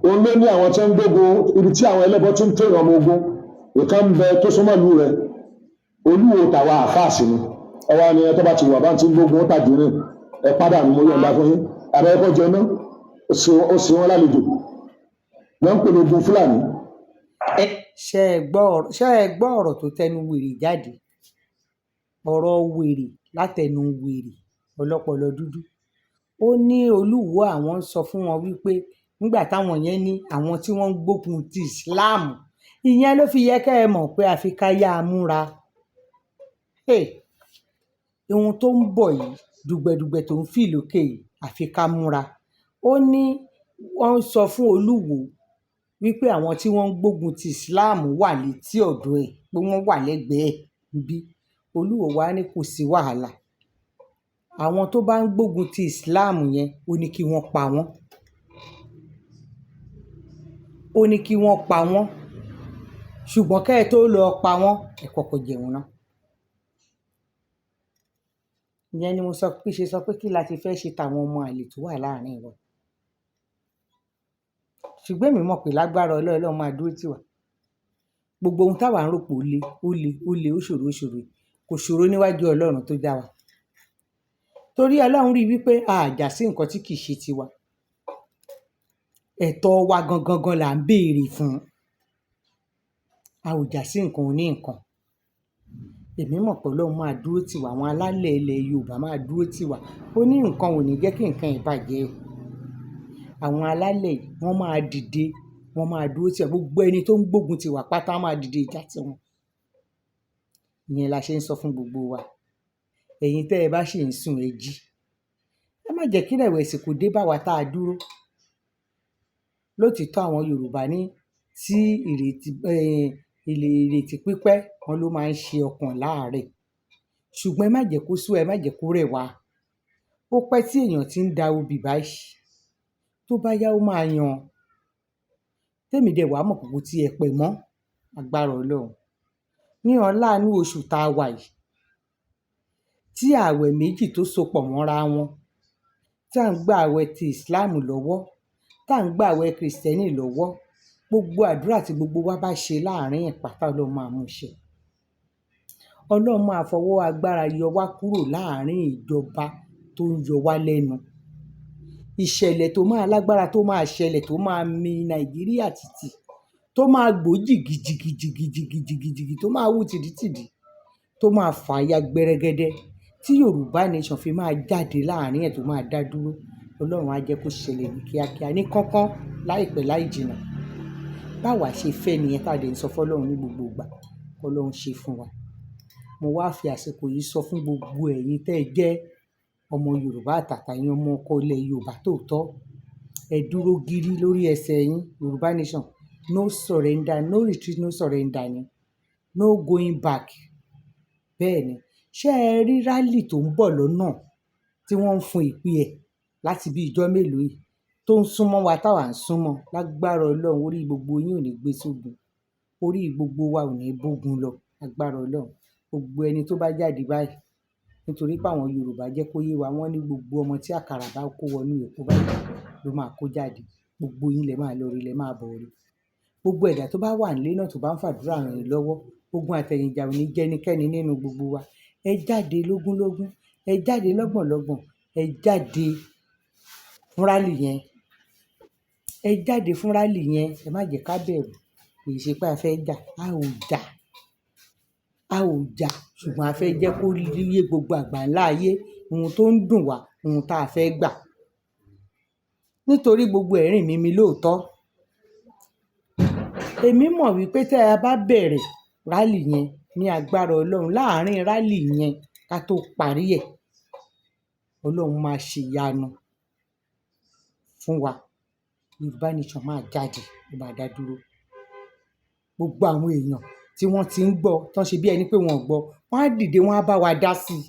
òun ló ní àwọn tí ń gbógun ibi tí àwọn ẹlẹ́bọ tí ń tó ìrànmọ́ ogun ìkan ń bẹ tó súnmọ́ ìlú rẹ̀. Olúwo tàwa àfáàsì ni ọwọ́ ni ẹ tó bá ti wà bá ti ń gbógun ó tàjú rìn ẹ padà ní mo yọ̀ǹda fún yín àbẹ ẹ̀kọ́ jẹ náà ó sì wọn lálejò wọ́n ń pè ní ogun Fúlàní. Ṣé ẹ gbọ́ ọ̀rọ̀ tó tẹnu wèrè jáde? Ọ̀rọ̀ wèrè látẹnu wèrè ọlọ́pọlọ dúdú. Ó ní Olúwo àwọn ń sọ fún wọn wípé nígbà táwọn yẹn ní àwọn tí wọ́n ń gbógun ti Islam, ìyẹn ló fi yẹ kẹ́ ẹ mọ̀ pé àfi ká yá a múra. Hey, ohun tó ń bọ̀ yìí, dùgbẹ̀dùgbẹ̀ tó ń fì lókè yìí, àfi ká múra. Ó ní wọ́n ń sọ fún Olúwo. Wípé àwọn tí wọ́n ń gbógun ti Islam wà létí ọ̀dọ̀ ẹ̀, pé wọ́n wà lẹ́gbẹ̀ẹ́ ẹ̀ níbí. Olúwo wá ní kò sí wàhálà, àwọn tó bá ń gbógun ti Islam yẹn, ó ní kí wọ́n pa wọ́n, ó ní kí wọ́n pa wọ́n. Ṣùgbọ́n kẹ́ ẹ tó lọ pa wọ́n, ẹ kọ́kọ́ jẹun náà. Ìyẹn ni mo sọ pé ṣe sọ pé kí la ti fẹ́ ṣe tàwọn ọmọ àlè tó wà láàrin wa. Ṣùgbọ́n èmi mọ̀ pé lágbára Ọlọ́run, Ọlọ́run máa dúró tì wá. Gbogbo ohun táwa ń rò pé ó le, ó le, ó le, ó ṣòro, ó ṣòro, kò ṣòro níwájú Ọlọ́run tó dá wa, torí Ọlọ́run rí i wípé a jà sí nǹkan tí kì í ṣe tiwa. Ẹ̀tọ́ wa gangan gan là ń béèrè fún. A ò jà sí nǹkan oní nǹkan. Èmi mọ̀ pé Ọlọ́run máa dúró tì wá, àwọn alálẹ̀ ilẹ̀ Yorùbá máa dúró tì wá. Ó ní nǹkan ò ní jẹ́ kí nǹkan ìbàjẹ́. Àwọn alálẹ̀ yìí, wọ́n máa dìde, wọ́n máa dúró tì wá. Gbogbo ẹni tó ń gbógun tì wá pátá máa dìde ìjà tí wọn. Ìyẹn la ṣe ń sọ fún gbogbo wa. Ẹ̀yin tẹ́ ẹ bá ṣì ń sùn, ẹ jí. Ẹ má jẹ́ kí ìrẹ̀wẹ̀sì kó dé bá wa tá a dúró. Lótìítọ́, àwọn Yorùbá ní tí ìrètí, ìrètí pípẹ́ wọn ló máa ń ṣe ọkàn láàárẹ̀. Ṣùgbọ́n ẹ má jẹ́ kó sú ẹ, má jẹ́ kó rẹ̀ wá. Ó pẹ́ tí èèyàn ti ń da obì báyìí. Tó bá yá, ó máa yan. Tèmi dẹ̀ wá mọ̀ pé kò tiẹ̀ pẹ́ mọ́, agbára Ọlọ́run. Ní ọlá inú oṣù tá a wà yìí, tí ààwẹ̀ méjì tó so pọ̀ mọ́ra wọn, tí à ń gba ààwẹ̀ ti Islam lọ́wọ́, tí à ń gba ààwẹ̀ Kristẹni lọ́wọ́, gbogbo àdúrà tí gbogbo wa bá ṣe láàárín ìpátá, Ọlọ́run máa mú ṣẹ. Ọlọ́run máa fọwọ́ agbára yọ wá kúrò láàárín ìjọba tó ń yọ wá lẹ́nu. Ìṣẹ̀lẹ̀ tó máa lágbára tó máa ṣẹlẹ̀, tó máa mi Nàìjíríà tìtì, tó máa gbó jìgìjìgìjìgìjìgìjì, tó máa wú tìdítìdí, tó máa fà ya gbẹrẹgẹdẹ, tí Yorùbá Nation fi máa jáde láàárín ẹ̀, tó máa dá dúró. Ọlọ́run á jẹ́ kó ṣẹlẹ̀ ní kíákíá, ní kánkán, láìpẹ́ láì jìnnà. Báwa ṣe fẹ́ nìyẹn, tá a dẹ̀ ń sọ fún Ọlọ́run ní gbogbo ìgbà, k'Ọlọ́run ṣe fún wa. Mo wá fi àsìkò yìí sọ fún gbogbo ẹ̀yin tẹ́ ẹ jẹ́ ọmọ Yorùbá àtàtà, ẹ̀yin ọmọ ọkọ ilẹ̀ Yorùbá tòótọ́, ẹ dúró gírí lórí ẹsẹ̀ yín. Yorùbá Nation, no surrender, no retreat, no surrender ni, no going back. Bẹ́ẹ̀ ni. Ṣé ẹ rí rally tó ń bọ̀ lọ́nà tí wọ́n ń fún ìpè ẹ̀ láti bí ìjọ́ mélòó yìí tó ń súnmọ́ wa táwa ń súnmọ́? Lágbára Ọlọ́run, orí gbogbo yín ò ní gbé sógun, orí gbogbo wa ò ní bógun lọ. Agbára Ọlọ́run, gbogbo ẹni tó bá jáde báyìí, nítorí pé àwọn Yorùbá jẹ́ kó yé wa, wọ́n ní gbogbo ọmọ tí àkàrà bá kó wọnú èpo báyìí ló máa kó jáde. Gbogbo yín lẹ máa lọ rí, lẹ máa bọ̀ rí. Gbogbo ẹ̀dá tó bá wà nílé náà tó bá ń fàdúrà ràn yín lọ́wọ́, ogun àtẹ̀yìnjà ò ní jẹ́ ẹnikẹ́ni nínú gbogbo wa. Ẹ jáde lógúnlógún, ẹ jáde lọ́gbọ̀nlọ́gbọ̀n, ẹ jáde fún rally yẹn, ẹ jáde fún rally yẹn. Ẹ má jẹ́ ká bẹ̀rù. Kì í ṣe pé a fẹ́ jà, a ò jà, a ò jà, ṣùgbọ́n a fẹ́ jẹ́ kó yé gbogbo àgbáńlá ayé ohun tó ń dùn wá, ohun tá a fẹ́ gbà. Nítorí gbogbo ẹ̀rín mi mi lóòótọ́. Èmi mọ̀ wípé tí a bá bẹ̀rẹ̀ rally yẹn, ní agbára Ọlọ́run, láàárín rally yẹn ká tó parí ẹ̀, Ọlọ́run máa ṣe ìyanu fún wa. Yorùbá Nation máa jáde, ó máa dá dúró. Gbogbo àwọn èèyàn tí wọ́n ti ń gbọ́, tán ṣe bí ẹni pé wọ́n ò gbọ́, wọ́n á dìde, wọ́n á bá wa dá sí i.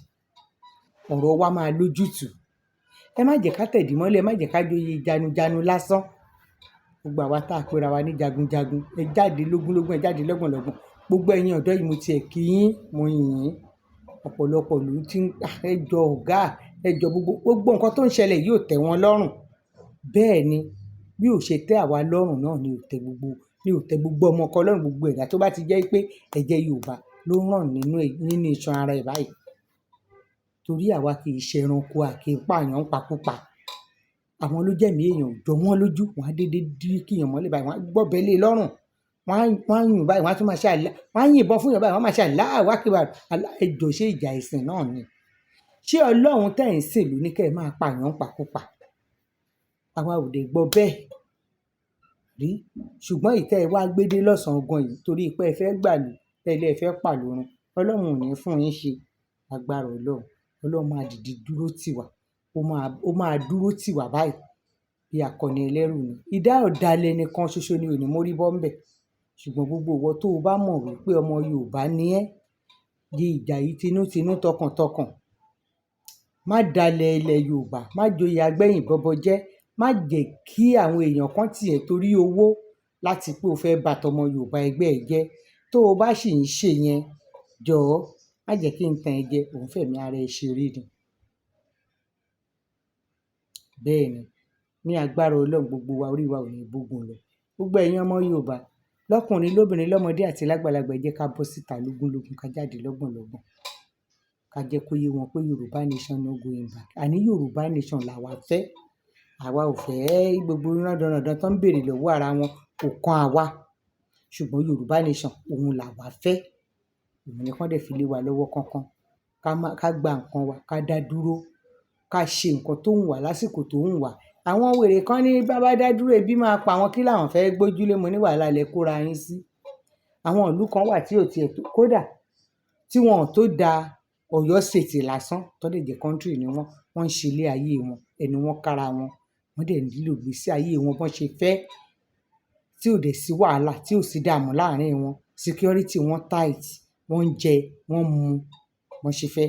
Ọ̀rọ̀ wa máa lójútùú. Ẹ má jẹ́ ká tẹ̀dí mọ́lẹ̀, ẹ má jẹ́ ká joyè janujanu lásán. Gbogbo àwa tá a pera wa ní jagunjagun, ẹ jáde lógúnlógún, ẹ jáde lọ́gbọ̀nlọ́gbọ̀n. Gbogbo ẹ̀yin ọ̀dọ́ yìí, mo tiẹ̀ kí yín, mo yìn yín. Ọ̀pọ̀lọpọ̀ ló ti ń, ẹ jọ ọ̀gá, ẹ jọ gbogbo, gbogbo nǹkan tó ń ṣẹlẹ̀ yìí ò tẹ́ wọn lọ́rùn. Bẹ́ẹ̀ ni, bí ò ṣe tẹ́ àwa lọ́rùn náà ni ò tẹ́ gbogbo, ni ò tẹ́ gbogbo ọmọ ọkọ lọ́rùn, gbogbo ẹ̀dá tó bá ti jẹ́ pé ẹ̀jẹ̀ Yorùbá ló ń ràn nínú, nínú iṣan ara ẹ̀ báyìí. Torí àwa kì í ṣe ẹranko, a kì í pààyàn ń pakúpa. Àwọn ló jẹ́mí èèyàn ò jọ wọ́n lójú, wọ́n á dédé dí kíyàn mọ́lẹ̀ báyìí, wọ́n á gbọ́bẹ lé lọ́rùn, wọ́n á yùn báyìí, wọ́n á tún máa ṣe àlá, wọ́n á yìnbọn fún èèyàn báyìí, wọ́n á máa ṣe Allahu Akbar. Ẹ jọ̀ọ́, ṣé ìjà ẹ̀sìn náà ni? Ṣé Ọlọ́run tẹ́ ẹ̀ ń sìn ló ní kí ẹ máa pààyàn ń pakúpa? Àwa ò dẹ̀ gbọ́ bẹ́ẹ̀ rí. Ṣùgbọ́n èyí tẹ́ ẹ wá gbé dé lọ́sàn-án gan yìí, torí pé ẹ fẹ́ gbàlú, tẹ́ ẹ lé ẹ fẹ́ pàlú run, Ọlọ́run ò ní fún yín ṣe. Agbára Ọlọ́run, Ọlọ́run máa dìde dúró tì wá. Ó máa dúró tì wá báyìí. Bí akọni ẹlẹ́rù ni. Ìdá ọ̀dàlẹ̀ nìkan ṣoṣo ni ò ní mórí bọ́ ńbẹ̀. Ṣùgbọ́n gbogbo ìwọ tó o bá mọ̀ wípé ọmọ Yorùbá ni ẹ́, di ìjà yìí tinútinú tọkàntọkàn. Má dalẹ̀ ilẹ̀ Yorùbá, má joyè agbẹ́yìn bọbọ jẹ́, má jẹ́ kí àwọn èèyàn kan tì ẹ́ torí owó láti pé o fẹ́ ba tọmọ Yorùbá ẹgbẹ́ ẹ jẹ́. Tó o bá sì ń ṣe yẹn, jọ̀ọ́ má jẹ́ kí n tàn ẹ́ jẹ, ò ń fẹ̀mí ara ẹ ṣeré ni. Bẹ́ẹ̀ ni, ní agbára Ọlọ́run, gbogbo wa, orí wa ò ní bógun lọ. Gbogbo ẹ̀yin ọmọ Yorùbá, lọ́kùnrin, lóbìnrin, lọ́mọdé àti lágbàlagbà, ẹ jẹ́ ká bọ́ síta lógúnlógún, ká jáde lọ́gbọ̀nlọ́gbọ̀n. Ká jẹ́ kó yé wọn pé Yorùbá nation, no going back. Àní Yorùbá nation làwa fẹ́. Àwa ò fẹ́ gbogbo rándanràndan tó ń bèèrè lọ́wọ́ ara wọn, kò kan àwa. Ṣùgbọ́n Yorùbá nation, òun làwa fẹ́. Òun ni kán dẹ̀ fi lé wa lọ́wọ́ kánkán. Ká má, ká gba nǹkan wa, ká dá dúró, ká ṣe nǹkan tó wù wá lásìkò tó wù wá. Àwọn wèrè kan ní bá bá dá dúró, ebi máa pa àwọn, kí làwọn fẹ́ gbójúlé. Mo ní wàhálà lẹ kóra yín sí. Àwọn ìlú kan wà tí ò tiẹ̀ tó, kódà tí wọn ò tó da Ọ̀yọ́ State lásán, tó dẹ̀ jẹ́ country ni wọ́n, wọ́n ń ṣe ilé ayé wọn, ẹnu wọn kára wọn, wọ́n dẹ̀ ń lò ìgbésí ayé wọn bọ́n ṣe fẹ́, tí ò dẹ̀ sí wàhálà, tí ò sí ìdààmú láàárín wọn. Security wọn tight, wọ́n ń jẹ, wọ́n ń mu bọ́n ṣe fẹ́.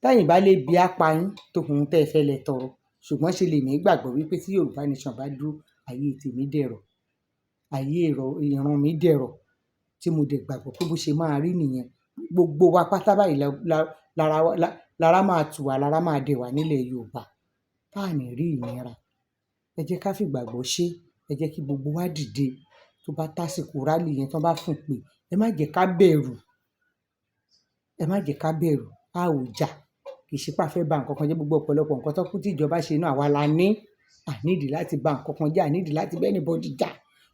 Tẹ́yìn bá lè bí á pa yín tó ohun tẹ́ ẹ fẹ́ lẹ tọrọ. Ṣùgbọ́n ṣe lèmi gbàgbọ́ wípé tí Yorùbá nation bá dúró, ayé tèmi dẹ̀rọ̀, ayé ìran mi dẹ̀rọ̀, tí mo dẹ̀ gbàgbọ́ pé bó ṣe máa rí nìyẹn. Gbogbo wa pátá báyìí lára wa, lára máa tù wá, lára máa dẹ̀ wá nílẹ̀ Yorùbá. Tá à ní rí ìnira. Ẹ jẹ́ ká fi ìgbàgbọ́ ṣe, ẹ jẹ́ kí gbogbo wa dìde. Tó bá tásìkò rally yẹn, tí wọ́n bá fún pé, ẹ má jẹ́ ká bẹ̀rù. Ẹ má jẹ́ ká bẹ̀rù. A ò jà. Kì í ṣe pé a fẹ́ ba nǹkan kan jẹ́. Gbogbo ọ̀pọ̀lọpọ̀ nǹkan tó kú tí ìjọba ṣe náà, àwa la ní. A need láti ba nǹkan kan jẹ́, a need láti bá anybody jà.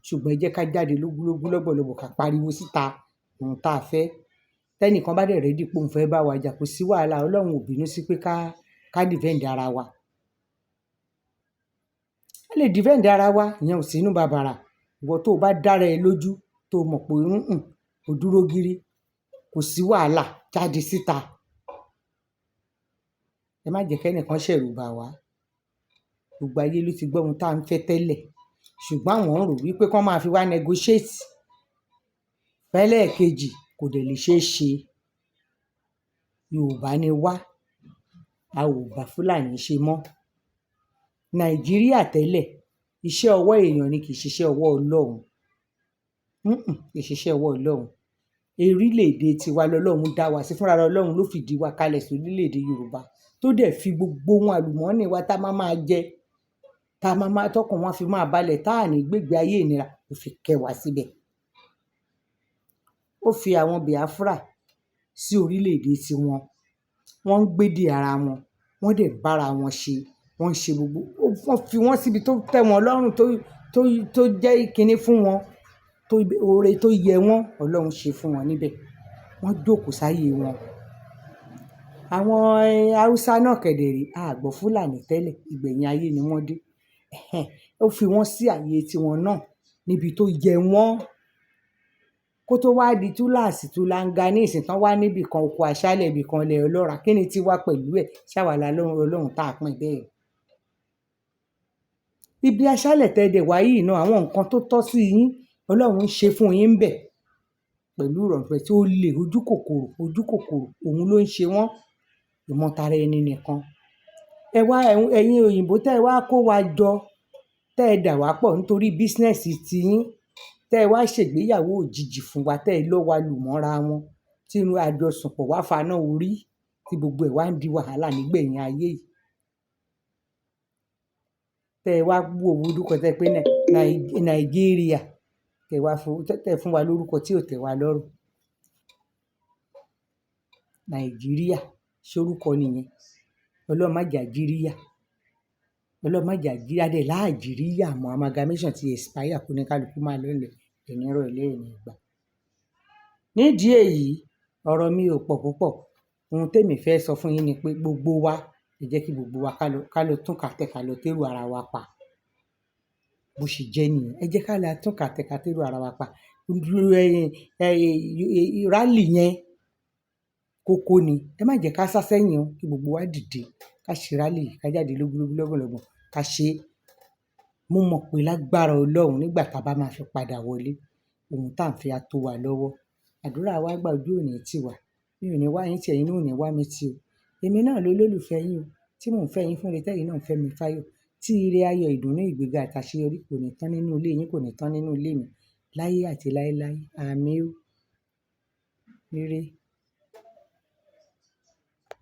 Ṣùgbọ́n ẹ jẹ́ ká jáde lógúnlógún, lọ́gbọ̀lọ́gbọ̀, ká pariwo síta ohun tá a fẹ́. Tẹ́nìkan bá dẹ̀ ready pé òun fẹ́ bá wa jà, kò sí wàhálà. Ọlọ́run ò bínú sí pé ká defend ara wa. A lè defend ara wa, ìyẹn ò sí inú bàbàrà. Ìwọ tó bá dára ẹ lójú, tó mọ̀ pé o dúró gírí, kò sí wàhálà, jáde síta. Ẹ má jẹ́ kí ẹnìkan ṣẹ̀rù bà wá. Gbogbo ayé ló ti gbọ́ ohun tá ń fẹ́ tẹ́lẹ̀. Ṣùgbọ́n àwọn ń rò wípé kí wọ́n máa fi wá negotiate. Fẹ́lẹ́ kejì kò dẹ̀ lè ṣe é ṣe. Yorùbá ni wá, a ò bá Fúlàní ṣe mọ́. Nàìjíríà tẹ́lẹ̀, iṣẹ́ ọwọ́ èèyàn ni, kì í ṣe iṣẹ́ ọwọ́ Ọlọ́run. Kì í ṣe iṣẹ́ ọwọ́ Ọlọ́run. Orílẹ̀-èdè tiwa lọ́lọ́run dá wa sí, fúnra Ọlọ́run ló fìdí wa kalẹ̀ sí orílẹ̀-èdè Yorùbá, tó dẹ̀ fi gbogbo ohun àlùmọ́nì wa tá máa máa jẹ, tá máa máa tọkàn wọn fi máa balẹ̀, tá à ní gbégbé ayé ìnira, ó fi kẹ́ wa síbẹ̀. Ó fi àwọn Biafra sí orílẹ̀-èdè tiwọn. Wọ́n ń gbédè ara wọn, wọ́n dẹ̀ bá ara wọn ṣe, wọ́n ń ṣe gbogbo. Wọ́n fi wọ́n síbi tó tẹ́ wọn lọ́rùn, tó jẹ́ ìkíni fún wọn, tó oore tó yẹ wọ́n, Ọlọ́run ṣe fún wọn níbẹ̀. Wọ́n jókòó sáyé wọn. Àwọn Hausa náà kẹ̀dẹ̀ a gbọ́ Fúlàní tẹ́lẹ̀, ìgbẹ̀yìn ayé ni wọ́n dé. Ẹ̀hẹn, ó fi wọ́n sí ààyè tiwọn náà níbi tó yẹ wọ́n. Kó tó wá di túláàsì túláǹgà ní ìsìn tán wá níbi kan oko aṣálẹ̀, ibì kan ilẹ̀ ọlọ́ràá. Kí ni tiwa pẹ̀lú ẹ̀? Ṣé àwa la Ọlọ́run tá a pín bẹ́ẹ̀? Ibi aṣálẹ̀ tẹ́ dẹ̀ wá yìí náà, àwọn nǹkan tó tọ́ sí yín, Ọlọ́run ń ṣe fún yín bẹ̀ pẹ̀lú ìrọ̀rùn tí ó lè ojú kòkòrò, ojú kòkòrò, òun ló ń ṣe wọ́n. Ìmọ̀tara ẹni nìkan. Ẹ wá, ẹ̀yin òyìnbó tẹ́ ẹ wá kó wa jọ, tẹ́ ẹ dà wá pọ̀ nítorí business ti yín, tẹ́ ẹ wá ṣègbéyàwó òjijì fún wa, tẹ́ ẹ lọ́ wa lù mọ́ra wọn, tí inú àjọsùnpọ̀ wá faná orí, tí gbogbo ẹ̀ wá ń di wàhálà nígbẹ̀yìn ayé yìí. Tẹ́ ẹ wá wo orúkọ tẹ́ pé Nàìjíríà, tẹ́ wá fún, tẹ́ fún wa lórúkọ tí ò tẹ́ wa lọ́rùn. Nàìjíríà, ṣé orúkọ nìyẹn? Ọlọ́run má jà jíríyà. Ọlọ́run má jà jíríyà dẹ̀ láàjíríyà mọ́. Amalgamation ti expire, kó ní kálukú máa lọ nílẹ̀, ẹni rọ̀ ilé ẹni gbà. Nídìí èyí, ọ̀rọ̀ mi ò pọ̀ púpọ̀. Ohun tèmi fẹ́ sọ fún yín ni pé gbogbo wa, ẹ jẹ́ kí gbogbo wa ká lọ tún kàtẹ́, ká lọ tẹ́rù ara wa pa. Bó ṣe jẹ́ nìyẹn. Ẹ jẹ́ ká lọ tún kàtẹ́, ká tẹ́rù ara wa pa. Rally yẹn kókó ni. Ẹ má jẹ́ ká sá sẹ́yìn o, kí gbogbo wa dìde, ká ṣe rally, ká jáde lógúnlógún lọ́gbọ̀nlọ́gbọ̀n. Ká ṣe é. Mo mọ̀ pé lágbára Ọlọ́run, nígbà tá a bá máa fi padà wọlé, ohun tá à ń fẹ́ á tó wa lọ́wọ́. Àdúrà wa gbà, ojú ò ní tì wá. Mi ò ní wá yín tì, ẹ̀yin náà ò ní wá mi tì o. Èmi náà lolólùfẹ́ yín o, tí mò ń fẹ́ yín fún ire, tẹ́yin náà ń fẹ́ mi fáyọ̀. Tí ire, ayọ̀, ìdùnnú, ìgbéga àtàṣeyọrí kò ní tán nínú ilé yín, kò ní tán nínú ilé mi. Láyé àti láéláé. Àmín o. Ire.